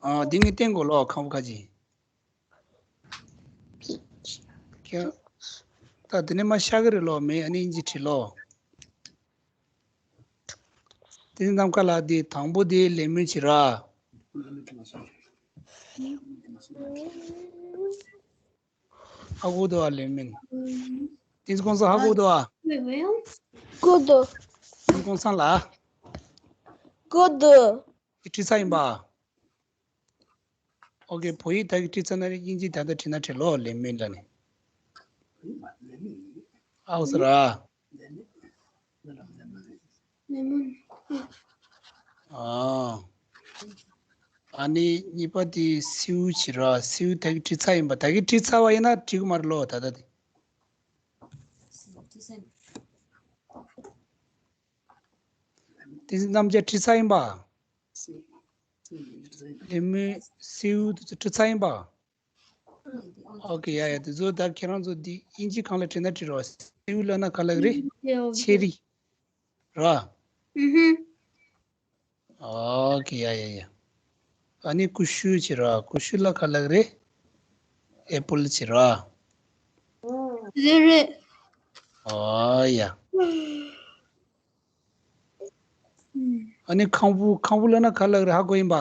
ཨ་འདི་ངས་བསྟན་དགོས་ལོ། ཁམ་བུ་ཁ་ཅིག་ཁྱེད། ད་དེ་ནས་མ་ཤ་གི་རེད་ལོ། མེད་ཨ་ནི་ཨིན་ཇི་བྲིས་ལོ། དེ་ནམ་མཁའ་ལ་དེ་དང་པོ་དེ་ལེ་མོན་བྱེད་ར། ཧ་གོ་འདུག་ཨ་ལེ་མོན། དེ་ཚོ་གོང་ས་ཧ་གོ་འདུག་ཨ། གོ་འདུག་དེ་གོང་ས་ལ། གོ་འདུག་དེ་བྲིས་ཚར་ཡིན་པ། ཨོ་ཀེ། བོད་ཡིག་ད་གི་བྲིས་ཚར་ན་རེད། དབྱིན་ཇི་ད་ལྟ་བྲིས་ན་བྲིས་ལོ། ལེ་མོན་ལ་ནི། ཨའོ་ཟེར་ར། ཨ། ཨ་ནི་གཉིས་པ་དེ་སེའུ་བྱེད་ར། སེའུ་ད་གི་བྲིས་ཚར་ཡིན་པ། ད་གི་བྲིས་ཚར་བ་ཡིན་ན་བྲིས་གི་མ་རེད་ལོ། ད་ལྟ་དེ། དེ་རྣམས་ཀྱང་བྲིས་ཚར་ཡིན་པ། ལེ་མོན་སེའུ་དེ་ཚོ་བྲིས་ཚར་ཡིན་པ། ཨོ་ཀེ། ཡ་ཡ། དེ་ཚོ་ད་ཁྱེད་རང་ཚོ་འདི་དབྱིན་ཇི་སྒང་ལ་བྲིས་ན་བྲིས་རོགས། སེའུ་ལབ་ན་ག་ལབ་རེད། ཆེ་རི་ར། ཨུ་ཧུམ། ཨོ་ཀེ། ཡ་ཡ་ཡ། ཨ་ནི་ཀུ་ཤུ་བྱེད་ར། ཀུ་ཤུ་ལ་ག་ལབ་རེད། ཨེ་པལ་བྱེད་ར། རེད་རེད། ཨོ་ཡ། ཨ་ནི་ཁམ་བུ། ཁམ་བུ་ལབ་ན་ག་ལབ་རེད། ཧ་གོ་ཡིན་པ།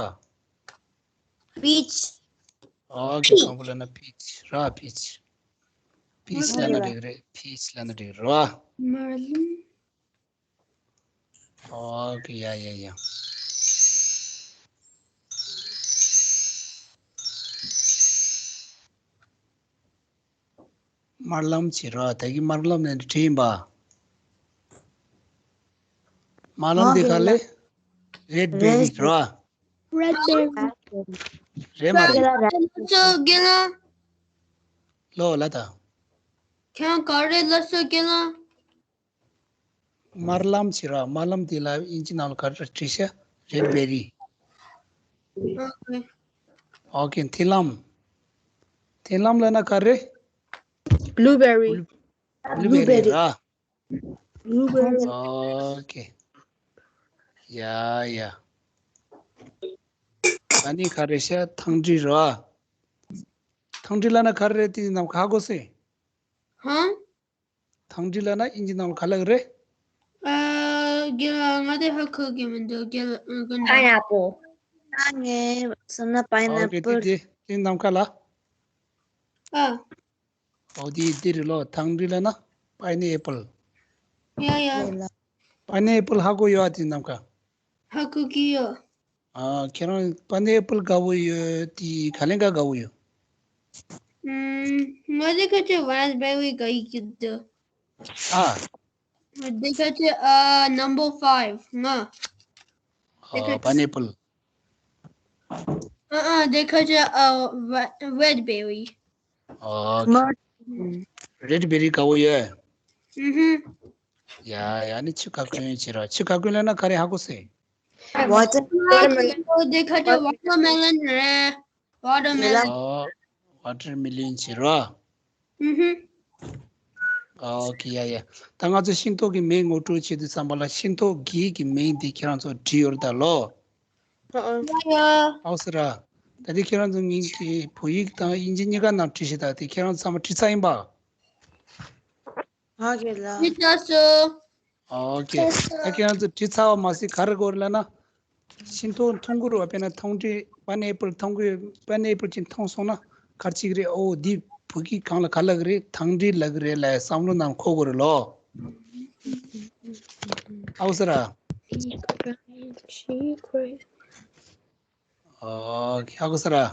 པིཆ། ཨོ་ཀེ། ཁམ་བུ་ལབ་ན་པིཆ་ར། པིཆ། པིཆ་ལབ་ན་འགྲིག་རེད། པིཆ་ལབ་ན་འགྲིག་རེད་ར། མར་ལུམ། ཨོ་ཀེ། ཡ་ཡ་ཡ། དམར་ལམ་བྱེད་ར། ད་གི་དམར་ལམ་ནས་བྲིས་ཡིན་པ། དམར་ལམ་དེ་ག་ལེ། རེད་བེ་རི་ར། རེད་བེ་རི། རེད་མ་རེད། ལགས་སོ་རྒན་ལགས། ལོ་ལ་ད། ཁྱེད་ག་རེ་ལབ་སོང་རྒན་ལགས། དམར་ལམ་བྱེད་ར། དམར་ལམ་དེ་ལ་དབྱིན་ཇི་ནང་ལ་ག་རེ་བྲིས་ཤག་རེད་བེ་རི། ཨོ་ཀེ། ཨོ་ཀེ། མཐིལ་ལམ། མཐིལ་ལམ་ལབ་ན་ག་རེ། བླུ་བེ་རི། བླུ་བེ་རི་ར། བླུ་བེ་རི། ཨོ་ཀེ། ཡ་ཡ། ཨ་ནི་ག་རེ་ཤག་ཐང་ཏྲི་ར། ཐང་ཏྲི་ལབ་ན་ག་རེ་རེད། དེ་ནམ་མཁའ་གོ་སེ། ཧང་། ཐང་ཏྲི་ལབ་ན་དབྱིན་ཇི་ནང་ལ་ག་ལབ་རེད། ཨ། རྒན་ལགས། ང་དེ་ཧ་གོ་གི་མི་འདུག་རྒན་ལགས། ཨ། རྒན་ལགས། Pineapple། ཨ། ངས་བསམ་ན་པའི་ནེ་ཨོ་ཀེ། དེ་པལ། དེ་དེ་ནམ་མཁའ་ལ། ཨ། ཨོ་དེ་དེ་རེད་ལོ། ཐང་ཏྲི་ལབ་ན་པའི་ནེ་པལ། ཡ་ཡ། པའི་ནེ་པལ་ཧ་གོ་ཡོད་ཨ། དེ་ནམ་མཁའ། ཧ་གོ་གི་ཡོད། ཨ། ཁྱེད་རང་པའི་ནེ་པལ་དགའ་བོ་ཡོད་དེ་ག་ལེན་ག་དགའ་བོ་ཡོད། ཨམ། ང་དེ་ཁ་ཆེ་རེད་བེ་རི་དགའ་གི་འདུག་ཨ། དེ་ཁ་ཆེ། ཨ། number five ང་། ཨ། པའི་ནེ་པལ། ཨ་ཨ། དེ་ཁ་ཆེ། ཨ། རེད་བེ་རི། ཨོ་ཀེ། རེད་བེ་རི་དགའ་བོ་ཡོད། ཨུ་ཧུམ། ཡ་ཡ། ནི་ཆུ་ཁ་ཀུན་བྱེད་ར། ཆུ་ཁ་ཀུན་ལབ་ན་ག་རེ་ཧ་གོ་སེ། Water། དེ་ཁ་ཆེ་ཝ་ཊར་མེ་ལོན་རེད། ཝ་ཊར་མེ་ལོན། ཨོ། ཝ་ཊར་མེ་ལོན་བྱེད་ར། ཨུ་ཧུམ། ཨོ་ཀེ། ཡ་ཡ། ད་ང་ཚོ་ཤིང་ཏོག་གི་མིང་ངོ་སྤྲོད་བྱེད་དུས་ཙམ་པ་ལ་ཤིང་ཏོག་བརྒྱད་ཀྱི་མིང་དེ་ཁྱེད་རང་ཚོ་བྲིས་ཡོད་རེད་ད་ལོ། ཡ་ཡ། ཨའོ་ཟེར་ར། ད་དེ་ཁྱེད་རང་ཚོ་ངེད་ཀྱི་བོད་ཡིག་དང་དབྱིན་ཇི་གཉིས་ཀ་ནང་བྲིས་ཤག་ད་དེ་ཁྱེད་རང་ཚོ་ཚང་མ་བྲིས་ཚར་ཡིན་པ། ཧ་གོ་ལ། མི་ལྟ་སོ། ཨོ་ཀེ། ད་ཁྱེད་རང་ཚོ་བྲིས་ཚར་བ་མ་ཟད་ག་རེ་དགོས་རེད་ལབ་ན། ཤིང་ཏོག་མཐོང་གི་རེད་བ། དཔེར་ན་ཐང་ཏྲི་པའི་ནེ་པལ་མཐོང་གི། པའི་ནེ་པལ་ཅིག་མཐོང་སོང་ན་ག་རེ་བྱེད་ཀྱི་རེད། ཨོ་འདི་བོད་སྐད་སྒང་ལ་ག་ལབ་ཀྱི་རེད། ཐང་ཏྲི་ལབ་ཀྱི་རེད་ལབ་བསམ་བློ་ནང་འཁོར་དགོས་རེད་ལོ། ཨའོ་ཟེར་ར། ཨོ་ཀེ། ཧ་གོ་སོང་ར།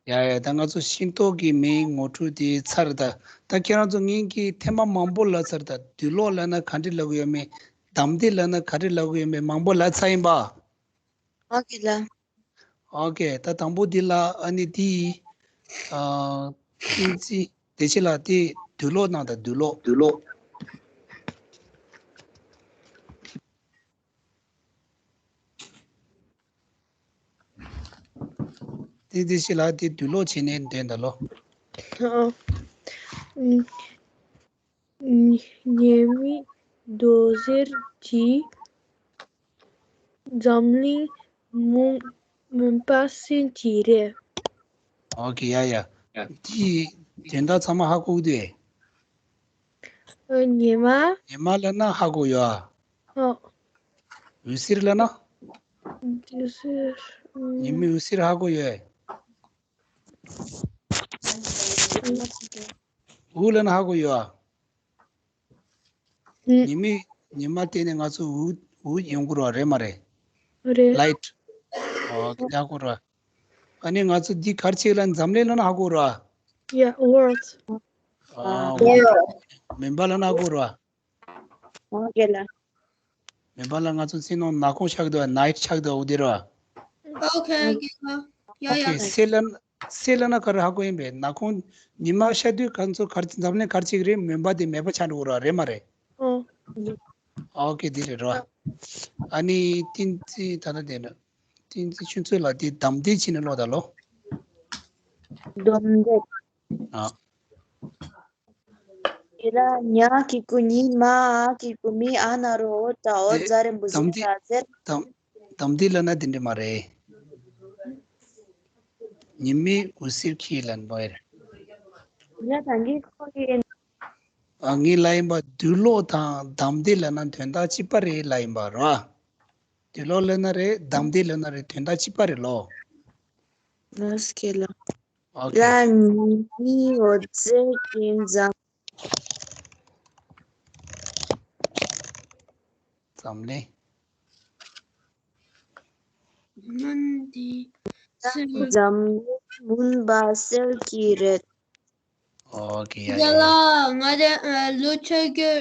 ཡ་ཡ། ད་ང་ཚོ་ཤིང་ཏོག་གི་མིང་ངོ་སྤྲོད་དེ་ཚར། ད་ད་ཁྱེད་རང་ཚོ་ངེད་ཀྱིས་ཐེངས་མ་མང་པོ་ལབ་ཚར། ད་དུག་སློག་ལབ་ན་ག་འདྲ་ལབ་ཀྱི་ཡོད་མེད། འདམ་དེ་ལབ་ན་ག་འདྲ་ལབ་ཀྱི་ཡོད་མེད་མང་པོ་ལབ་ཚར་ཡིན་པ། ཨོ་ཁེ་ལགས། ཨོ་ཁེ། ད་དང་པོ་འདི་ལ་ཨ་ནི་དེ་ཨ་བསྟན་འཛིན་བདེ་ཆེན་ལགས། དེ་དུག་སློག་གནང་དང་། དུག་སློག་དུག་སློག་དེ་བདེ་ཆེན་ལགས། དེ་དུག་སློག་བྱས་ནས་འདོན་དང་ལོ། ཨ། ཉི་མའི་འོད་ཟེར་གྱིས་འཛམ་གླིང་མུན་མུན་པ་སེལ་གྱི་རེད། ཨོ་ཁེ། ཡ་ཡ། དེ་དོན་དག་ཚང་མ་ཧ་གོ་གི་འདུག་ཨེ། ཉི་མ། ཉི་མ་ལབ་ན་ཧ་གོ་ཡོད་ཨ། ཨོ། འོད་ཟེར་ལབ་ན། འོད་ཟེར། ཉི་མའི་འོད་ཟེར་ཧ་གོ་ཡོད་ཨེ། འོད་ལབ་ན་ཧ་གོ་ཡོད་ཨ། ཉི་མ། ཉི་མ་བལྟས་ནས་ང་ཚོ་འོད་འོད་ཡོང་གི་རེད་པ། རེད་མ་རེད། རེད། ལའིཊ། ཨོ་ཁེ། ཧ་གོ་རེད་པ། ཨ་ནི་ང་ཚོ་འདི་ག་རེ་བྱེད་ལབ་ན། འཛམ་གླིང་ལབ་ན་ཧ་གོ་རེད་པ། ཡ། ཝོལཌ། ཨ། ཝོལཌ། མུན་པ་ལབ་ན་ཧ་གོ་རེད་པ། ཨོ་ཁེ་ལགས། མུན་པ་ལ་ང་ཚོ་སྤྱིར་བཏང་ནག་ཁུང་ཆགས་འདུག་ནའིཊ་ཆགས་འདུག་འོ་དེ་རེད་པ། ཨོ་ཁེ། ཡ་ཡ། ཨོ་ཁེ། སེར་ལབ་ན། སེར་ལབ་ན་ག་རེ་ཧ་གོ་ཡིན་པས། ནག་ཁུང་ཉི་མ་ཤར་དུས་ང་ཚོ་ག་རེ། འཛམ་གླིང་ག་རེ་བྱེད་ཀྱི་རེད། མུན་པ་དེ་མེད་པ་ཆགས་འགྲོ་གི་རེད་པ། རེད་མ་རེད། ཨོ། ཨོ་ཁེ། དེ་རེད་རེད་པ། ཨ་ནི་བསྟན་འཛིན། ད་ལྟ་དེ་ནི་བསྟན་འཛིན་ཆུ་མཚོ་ལགས། དེ་འདམ་དེ་བྱས་ནས་ཀློག་དང་ལོ། འདམ་དེ། ཨ། དེ་ལ་ཉ་གི་གུ་ཉི། མ་གི་གུ་མི། འ་ན་རོ་འོ། ད་འོད། དེ་ཛ་རེ་འབུ་འཛི། འདམ་དེ། ད་ཟེར། འདམ། འདམ་དེ་ལབ་ན་དེ་འདྲ་མ་རེད། ཉི་མའི་འོད་ཟེར་གྱིས་ལབ་པ་རེད། ཡ། ད་ངས་ཁོ་ཡིན། ཨ། ངས་ལབ་ཡིན་པ། དུག་སློག་དང་འདམ་དེ་ལབ་ན་དོན་དག་གཅིག་པ་རེད་ལབ་ཡིན་པ་རེད་པ། དུག་སློག་ལབ་ན་རེད། འདམ་དེ་ལབ་ན་རེད། དོན་དག་གཅིག་པ་རེད་ལོ། ལགས་སོ། ལགས། ཨོ་ཁེ། ལ་ཉི་མའི་འོད་ཟེར་གྱིས་འཛམ། འཛམ་གླིང་། མུན་དེ། འཛམ་གླིང་མུན་པ་སེལ་གྱི་རེད། ཨོ་ཁེ། ཡ་ཡ་ཡ། ང་དེ་ལོ་ཆ་རྒྱུ་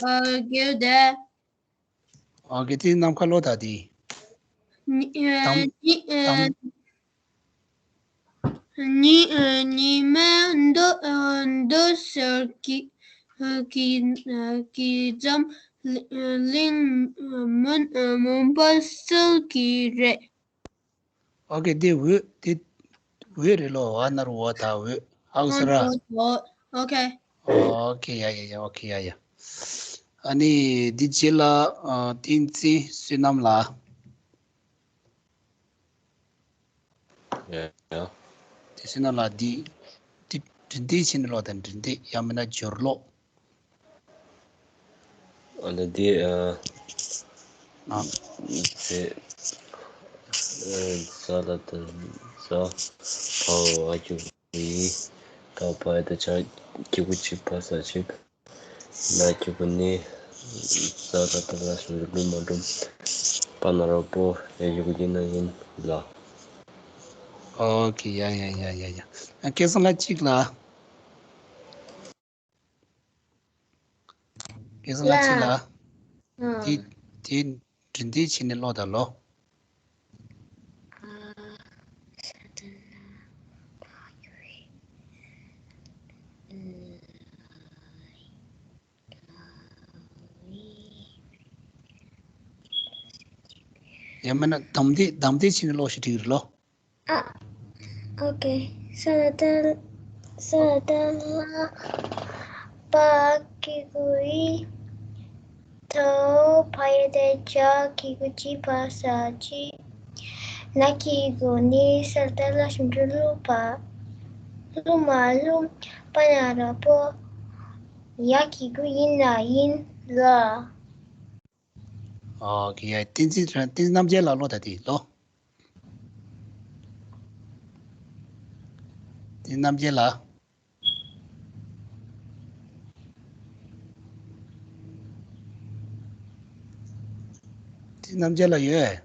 ཨ་རྒྱུ་དེ། ཨོ་ཁེ། དེ་ནམ་མཁའ་ལོ། ད་དེ། ཉི་ཨ་དམ་ཉི་ཨ་དམ། ཉི་ཨ་ཉི་མ་འདུ་ཨ་འདུ་ཤར་གྱི་ཨ་གྱི་ཨ་གྱི་འཛམ་གླིང་མུན་ཨ་མུན་པ་སེལ་གྱི་རེད། ཨོ་ཁེ། དེ་འོད། དེ་འོད་རེད་ལོ། འ་ན་རོ་འོ། ད་འོད། ཧ་གོ་སོང་ར། ཨོ་ཁེ། ཨོ་ཁེ། ཡ་ཡ་ཡ། ཨོ་ཁེ། ཡ་ཡ། ཨ་ནི་འདི་རྗེས་ལ་ཨ་བསྟན་འཛིན་བསོད་ནམས་ལགས། ཡ་ཡ། དེ་བསོད་ནམས་ལགས། འདི་འདི་འབྲི་འདེད་བྱས་ནས་ཀློག་དང་། འབྲི་འདེད་ཡང་མིན་ན་སྦྱོར་ཀློག་ཨ་ནི་དེ་ཨ། ཨ། དེ་ཨ་ཟ་ལ་དང་ཟ། བའོ་འ་གི་གུ་འི། ད་བ་ཡ་བཏགས་བྱ། གི་གུ་གྱི། བ་ས་བྱི། ན་གི་གུ་ནི། ཛ་ལ་བཏགས་ཛ། ཞབས་ཀྱུ་ལུ་མ་ལུམ། པ་ན་རོ་པོ། ཡ་གི་གུ་ཡི་ན་ཡིན་ལ། ཨོ་ཁེ། ཡ་ཡ་ཡ་ཡ་ཡ། ཨ། སྐལ་བཟང་ལགས་གཅིག་ལ། སྐལ་བཟང་ལགས་གཅིག་ལ། ལགས། ཨ། དེ་དེ་འབྲི་འདེད་བྱས་ནས་ཀློག་དང་ལོ། ཡང་མིན་ན་འདམ་འདེད། འདམ་འདེད་བྱས་ནས་ཀློག་ཤིག་འགྲིག་རེད་ལོ། ཨ། ཨོ་ཁེ། ས་ལ་བཏགས་ས་ལ་བཏགས་སླ། བ་གི་གུ་འི། ད་བ་ཡ་བཏགས་བྱ། གི་གུ་གྱི། བ་ས་བྱི། ན་གི་གུ་ནི། ས་ལ་བཏགས་སླ། ཞབས་ཀྱུ་སློ་བ། ལུ་མ་ལུམ། པ་ན་རོ་པོ། ཡ་གི་གུ་ཡི་ན་ཡིན་ལ། ཨོ་ཁེ། ཡ། བསྟན་འཛིན་རང་། བསྟན་འཛིན་རྣམ་རྒྱལ་ལགས་ཀློག་དང་། དེ་ཀློག་བསྟན་འཛིན་རྣམ་རྒྱལ་ལགས། བསྟན་འཛིན་རྣམ་རྒྱལ་ལགས་ཡོད།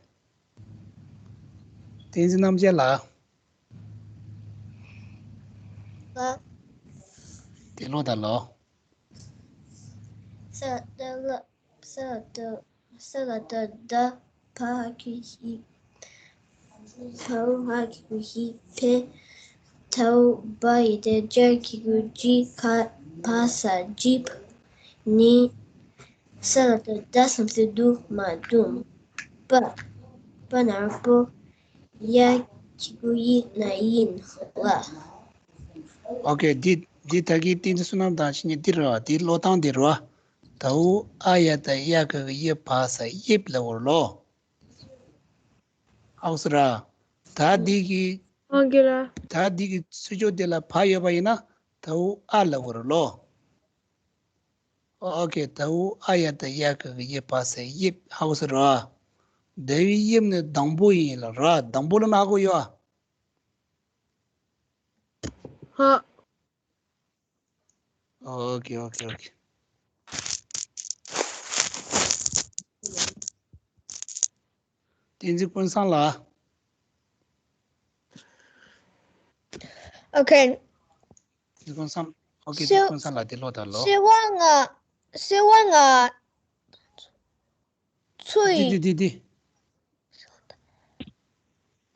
བསྟན་འཛིན་རྣམ་རྒྱལ་ལགས། པ། དེ་ཀློག་དང་ལོ། ས་ད་ལ། ས་ད། ས་ལ་ད་ད། བ་ཧ་གི་ཧི། བ་ཧ་གི་གུ་ཧི། བེ། ད་བ་ཡི་ད་ཇ་གི་གུ་ཇི། ག་བ་ས་ཇིབ། ནི། ས་ལ་ད་ད་སམ་སི་དུ་མ་དུམ། པ། པ་ན་རོ་པོ། ཡ་གི་གུ་ཡི་ན་ཡིན། ལ། ཨོ་ཀེ། འདི་འདི་ད་གིན་བསྟན་འཛིན་བསོད་ནམས་དང་ཕྱི་ཉིན་འདི་རེད་བ། འདི་ཀློག་སྟངས་འདི་རེད་བ། ད་འུ་ཨ་ཡ་ད་ཡ་གི་གུ་ཡི་བ་ས་ཡིབ་ལ་འོར་ལོ། ཧའོ་སི་ར། ད་འདི་གི་ཨོ་ཀེ་ར། ད་འདི་གི་ཚུར་ཕྱོགས་དེ་ལ་བ་ཡོད་པ་ཡིན་ན་ད་འུ་ཨ་ལ་འོར་ལོ། ཨོ་ཀེ། ད་འུ་ཨ་ཡ་ད་ཡ་གི་གུ་ཡི་བ་ས་ཡིབ། ཧའོ་སི་ར། ད་འུའི་ཡིབ་ནི་དང་པོ་ཡིན་ལ་ར། དང་པོ་ལ་ན་ཧ་གོ་ཡོད་ཨ། ཧ། ཨོ་ཀེ། ཨོ་ཀེ། ཨོ་ཀེ། བསྟན་འཛིན་ཀུན་བཟང་ལགས། ཨོ་ཀེ། བསྟན་འཛིན་ཀུན་བཟང་། ཨོ་ཀེ། བསྟན་འཛིན་ཀུན་བཟང་ལགས་དེ་ཀློག་དང་ལོ། སེ་བ་ང་། སེ་བ་ང་། ཚུ་ཡི། འདི་འདི་འདི་འདི།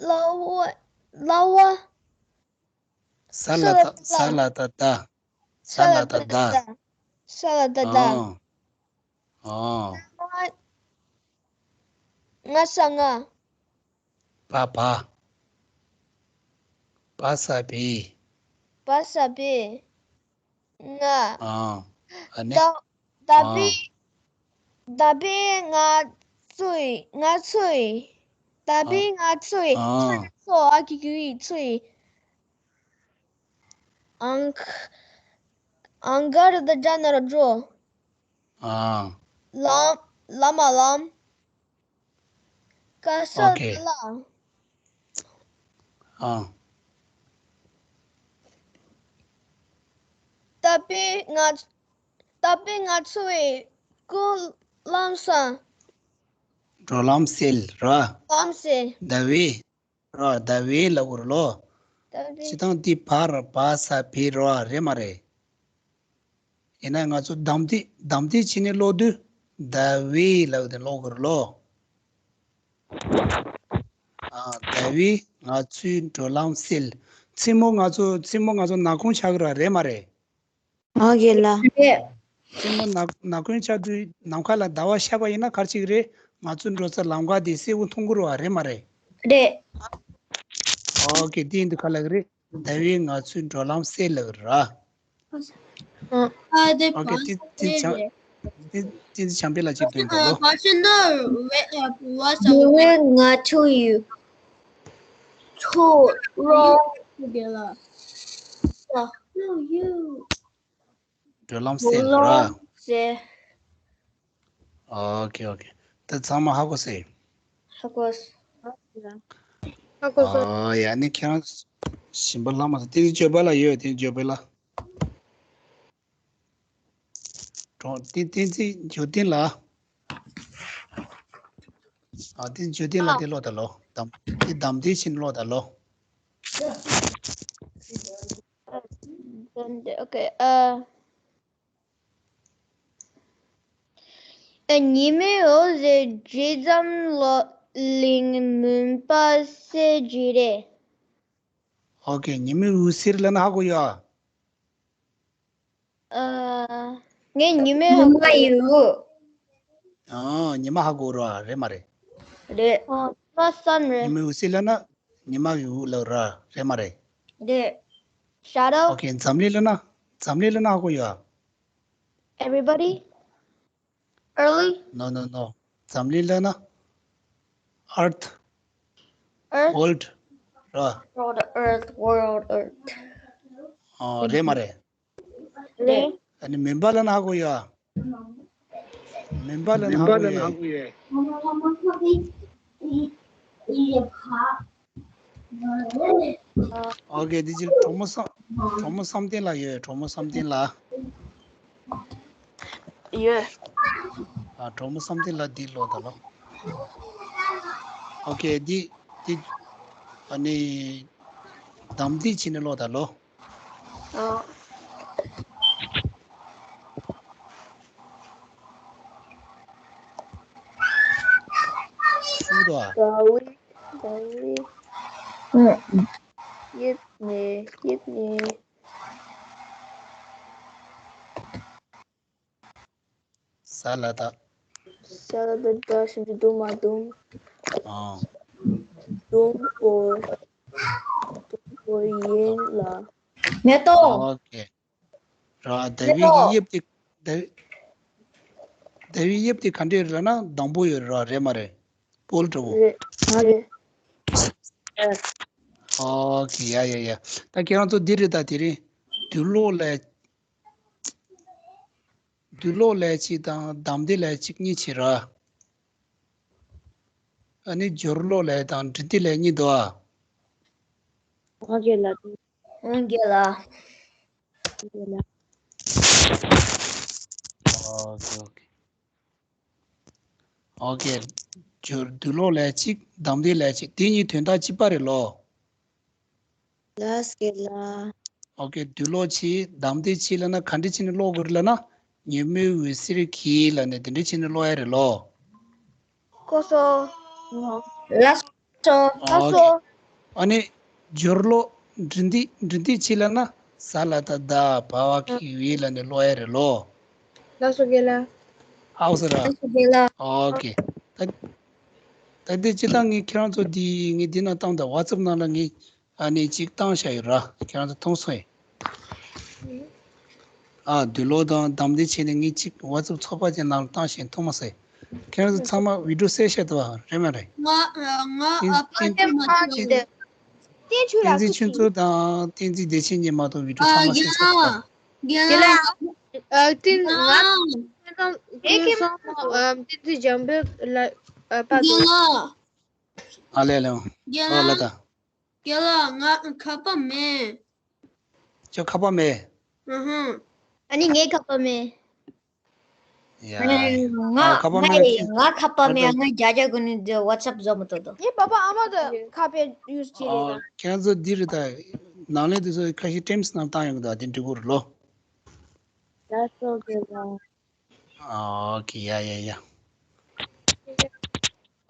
ལ་བ། ལ་བ། ས་ལ་ད། ས་ལ་ད་ད། ས་ལ་ད་ད། ས་ལ་ད་ད། ཨོ། ཨོ། ང་ས་ང་། བ་བ། བ་ས་བི། བ་ས་བི། ང་། ཨ། ཨ་ནི། ད། ད་བི། ད་བི་ང་ཚུ་ཡི། ང་ཚུ་ཡི། ད་བི་ང་ཚུ་ཡི། ཨ། ཚུ་ཡི་ཚུ་ཨ་གི་གུ་ཡི་ཚུ་ཡི། ཨང་། ཨང་ག་ར་ད་ཇ་ན་རོ་ཇོ། ཨ། ལམ། ལ་མ་ལམ། ཀ་ས་ཨོ་ཀེ། ལ། ཨ། ད་བི་ང་། ད་བི་ང་ཚུ་ཡི་སྐུ་ལམ་ས། འགྲོ་ལམ་སེལ་ར། ལམ་སེལ། ད་བི། ར། ད་བི་ལ་འོར་ལོ། ད་བི། སྤྱིར་བཏང་འདི་བ་ར་བ་ས་བི་ར་རེད་མ་རེད། ཡིན་ན་ང་ཚོ་དམ་འདི་དམ་འདི་བྱས་ནས་ཀློག་དུས་ད་བི་ལ་འོར་ལོ། ཨ། ད་བི་ང་ཚོའི་འགྲོ་ལམ་སེལ། མཚན་མོ་ང་ཚོ་མཚན་མོ་ང་ཚོ་ནག་ཁུང་ཆགས་ཀྱི་ར་རེད་མ་རེད། ཨོ་ཀེ་ལགས། རེད། མཚན་མོ་ནག་ནག་ཁུང་ཆགས་དུས་ནམ་མཁའ་ལ་ཟླ་བ་ཤར་བ་ཡིན་ན་ག་རེ་བྱེད་ཀྱི་རེད། ང་ཚོ་འགྲོ་ས་ལམ་ཁ་དེ་གསལ་པོ་མཐོང་གི་རེད་བ། རེད་མ་རེད། རེད། ཨོ་ཀེ། དེ་ཡིན་དུས་ག་ལབ་ཀྱི་རེད། ཟླ་བས་ང་ཚོའི་འགྲོ་ལམ་སེལ་ལབ་ཀྱི་རེད་བ། ཨ། དེ་ཨོ་ཀེ། དེ་དེ་བྱ་དེ་དེ་བྱམས་པའི་ལ་ཅིག་སྟོན་དགོས་ལོ། Passion the red, uh, what's up? ཉི་མས་ང་ཚོ་ཡི་ཚོ་རོ་དེ་ལ། No, you. འགྲོ་ལམ་སེལ་ར། སེལ། ཨོ་ཀེ། ཨོ་ཀེ། ད་ཚང་མ་ཧ་གོ་སོང་། ཧ་གོ་སོང་། ཧ་གོ་སོང་། ཨ། ཡ་ནི་ཁྱེད་རང་ཞིམ་པ་ལྷག་མ་སོང་། དེ་ནི་བརྗོད་པ་ལ་ཡོད། དེ་ནི་བརྗོད་པ་ལ། གྲོང་དེ་བསྟན་འཛིན་འབྱོར་ལྡན་ལགས། ཨ། བསྟན་འཛིན་འབྱོར་ལྡན་ལགས། དེ་ཀློག་དང་ལོ། དམ་དེ་དམ་དེ་བྱས་ནས་ཀློག་དང་ལོ། ཨོ་ཀེ། ཨ། ཨ། ཉི་མའི་འོད་ཟེར་ཇི་ཙམ་ལོ་གླིང་མུན་པ་སེལ་གྱི་རེད། ཨོ་ཀེ། ཉི་མའི་འོད་ཟེར་ལབ་ན་ཧ་གོ་ཡོད་ཨ། ཨ། ངས་ཉི་མའི་ཉི་མ་ཡི་འོད། ཨ། ཉི་མ་ཧ་གོ་ར་རེད་མ་རེད། རེད། ཨ། ཉི་མ་སན་རེད། ཉི་མའི་འོད་ཟེར་ལབ་ན་ཉི་མ་གི་འོད་ལབ་ར་རེད་མ་རེད། རེད། Shadow. ཨོ་ཀེ། འཛམ་གླིང་ལབ་ན། འཛམ་གླིང་ལབ་ན་ཧ་གོ་ཡོད་ཨ། Everybody. Early. No, no, no. འཛམ་གླིང་ལབ་ན། Earth. Earth. World. ར། World, Earth, World, Earth. ཨོ། རེད་མ་རེད། རེད། ཨ་ནི་མུན་པ་ལབ་ན་ཧ་གོ་ཡོད་ཨ། མུན་པ་ལབ་ན་ཧ་གོ་ཡོད་ཨ། ཨོ་ཀེ། འདི་ཅིག་གྲོགས་མོ་བསམ། གྲོགས་མོ་བསམ་གཏན་ལགས་ཡོད། གྲོགས་མོ་བསམ་གཏན་ལགས། ཡོད། ཨ། གྲོགས་མོ་བསམ་གཏན་ལགས་འདི་ཀློག་དང་ལོ། ཨོ་ཀེ། འདི་འདི་ཨ་ནི་དམ་འདི་བྱས་ནས་ཀློག་དང་ལོ། ཨ། ཤུ་དོ། ཟླ་བའི་ཟླ་བའི་དབྱིབས་ནས་དབྱིབས་ནས། ས་ལ་ད། ས་ལ་ད་ད་ཞིམ་གྱི་འདུག་མ་འདུག་ཨང་། འདུག་པོ། འདུག་པོ་ཡིན་ལ། མེ་ཏོག་ཨོ་ཁེ། ར་ཟླ་བའི་གི་དབྱིབས་དེ་ཟླ་བའི་ཟླ་བའི་དབྱིབས་དེ་ག་འདྲས་རེད་ལབ་ན་སྡོང་པོ་ཡོད་རེད་ར། རེད་མ་རེད། སྤོལ་འདྲ་བོ། རེད་རེད། ཨོ་ཁེ། ཡ་ཡ་ཡ། ད་ཁྱེད་རང་ཚོ་འདི་རེད། ད་དེ་རིང་དུག་སློག་ལས་དུག་སློག་ལས་གཅིག་དང་འདམ་སྡེ་ལས་གཅིག་གཉིས་བྱེད་ར། ཨ་ནི་སྦྱོར་སློག་ལས་དང་འབྲི་འདི་ལས་གཉིས་འདུག་ཨ། ང་གི་ལ། ཨང་རྒན་ལགས། ང་གི་ལ། ཨོ་ཁེ་ཨོ་ཁེ། ཨོ་ཁེ། སྦྱོར་དུག་སློག་ལས་གཅིག་འདམ་སྡེ་ལས་གཅིག་དེ་གཉིས་དོན་དག་གཅིག་པ་རེད་ལོ། ལགས་སོ་རྒན་ལགས། ཨོ་ཁེ། དུག་སློག་བྱེད་འདམ་སྡེ་བྱེད་ལབ་ན་ག་འདྲ་བྱས་ནས་སློག་དགོས་རེད་ལབ་ན། ཉི་མའི་འོད་ཟེར་གྱིས་ལབ་ནས་དེ་འདྲ་བྱས་ནས་སློག་ཡ་རེད་ལོ། ཀོ་སོ། ལགས་སོ། ལགས་སོ། ཨ་ནི་སྦྱོར་སློག་འབྲི་འདི་འབྲི་འདི་བྱེད་ལབ་ན་ས་ལ་ད་ཟླ་བ་བ་གི་བའི་ལབ་ནས་སློག་ཡ་རེད་ལོ། ལགས་སོ་རྒན་ལགས། ཧའོ་ཟེར་ར། ལགས་སོ་རྒན་ལགས། ཨོ་ཁེ། ད་ད་འདི་སྤྱིར་བཏང་ངས་ཁྱེད་རང་ཚོ་འདི་ངས་འདི་ན་བཏང་དང་ཝ་ཙབ་ནང་ལ་ངས་ཨ་ནི་གཅིག་བཏང་བཞག་ཡོད་ར། ཁྱེད་རང་ཚོ་མཐོང་སོང་ཡིན། ཨ་དུག་སློག་དང་འདམ་སྡེ་བྱས་ནས་ངས་གཅིག་ཝ་ཙབ་ཚོགས་པ་ཅན་ནང་ལ་བཏང་བཞག་མཐོང་མ་སོང་ཡིན། ཁྱེད་རང་ཚོ་ཚང་མ་བི་ཌིའོ་གསལ་བཤད་འདུག་བ། རེད་མ་རེད། ང་ང་ཨ་ཕ་བསྟན་ཚོ་མ་ཚོ། བསྟན་ཆོས་ལགས་བསྟན་འཛིན་ཆོས་མཚོ་དང་བསྟན་འཛིན་བདེ་ཆེན་གཉིས་མ་གཏོགས་བི་ཌིའོ་ཚང་མ་གསལ་བཤད་འདུག་བ། རྒན་ལགས། ཨ་ཏིན་ང་ང་། ཏིན་ཏིན་ཇམ་པེ་ལ་ཨ་པ་རྒན་དོ། ལགས། ཨ་ལེ་ལེ། རྒན་ཨོ་ལ་ལགས། ད། རྒན་ལགས་ང་ཁ་པ་མེད། ཁྱོད་ཁ་པ་མེད། ཨ་ཧུང་། ཨ་ནི་ངའི་ཁ་པ་མེད། ཡ། ང་ཨ་ཁ་པ་མེད། ང་ཁ་པ་མེད། ང་རྒྱ་རྒྱ་གོ་ནི་ཝ་ཊི་སབ་བཟོ་མ་ཐུབ་དོ། ངའི་པ་པ་ཨ་མ་དང་ཁ་པའི་ཡུས་ཅི་རེད་ད། ཁྱེད་ཚོ་འདི་རེད་ད། ནང་ལས་དེ་ཚོ་ཁ་ཤས་ཊེམ་སི་ནང་བཏང་ཡོང་གི་འདུག་དེ་འགྲིག་གི་རེད་ལོ། ལགས་སོ་རྒན་ལགས། ཨོ་ཁེ། ཡ་ཡ་ཡ།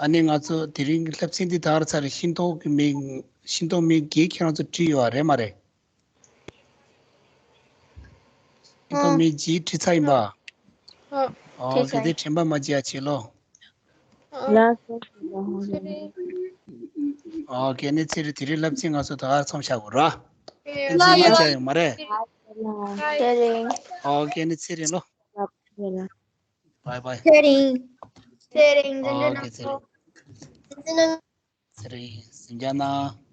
ཨ་ནི་ང་ཚོ་དེ་རིང་གི་སློབ་ཚན་འདི་ད་བར་ཚར་རེད། ཤེས་རྟོགས་ཀྱི་མིང་ཤེས་རྟོགས་མིང་བརྒྱད་ཁྱེད་རང་ཚོ་བྲིས་ཡོད་རེད་མ་རེད། ཤེས་རྟོགས་མིང་བརྒྱད་བྲིས་ཚར་ཡིན་པ། ཨོ་གལ་ཏེ་དྲན་པ་མ་བརྗེད་ཡ་བྱེད་ལོ། ལགས་སོ་རྒན་ལགས། ཨོ་གལ་ནི་ཚེ་རིང་དེ་རིང་སློབ་ཚན་ང་ཚོ་ད་བར་མཚམས་བཞག་དགོས་ར། དེ་ཚེ་མ་བརྗེད་ཡ་ཡོད་མ་རེད། ཚེ་རིང་། ཨོ་གལ་ནི་ཚེ་རིང་ལོ། རྒན་ལགས། བའི་བའི། ཚེ་རིང་། ཚེ་རིང་འཛིན་གྲྭ་ཨོ་གལ་ཚེ་རིང་། ཚེ་རིང་གཟིམ་འཇག་གནང་།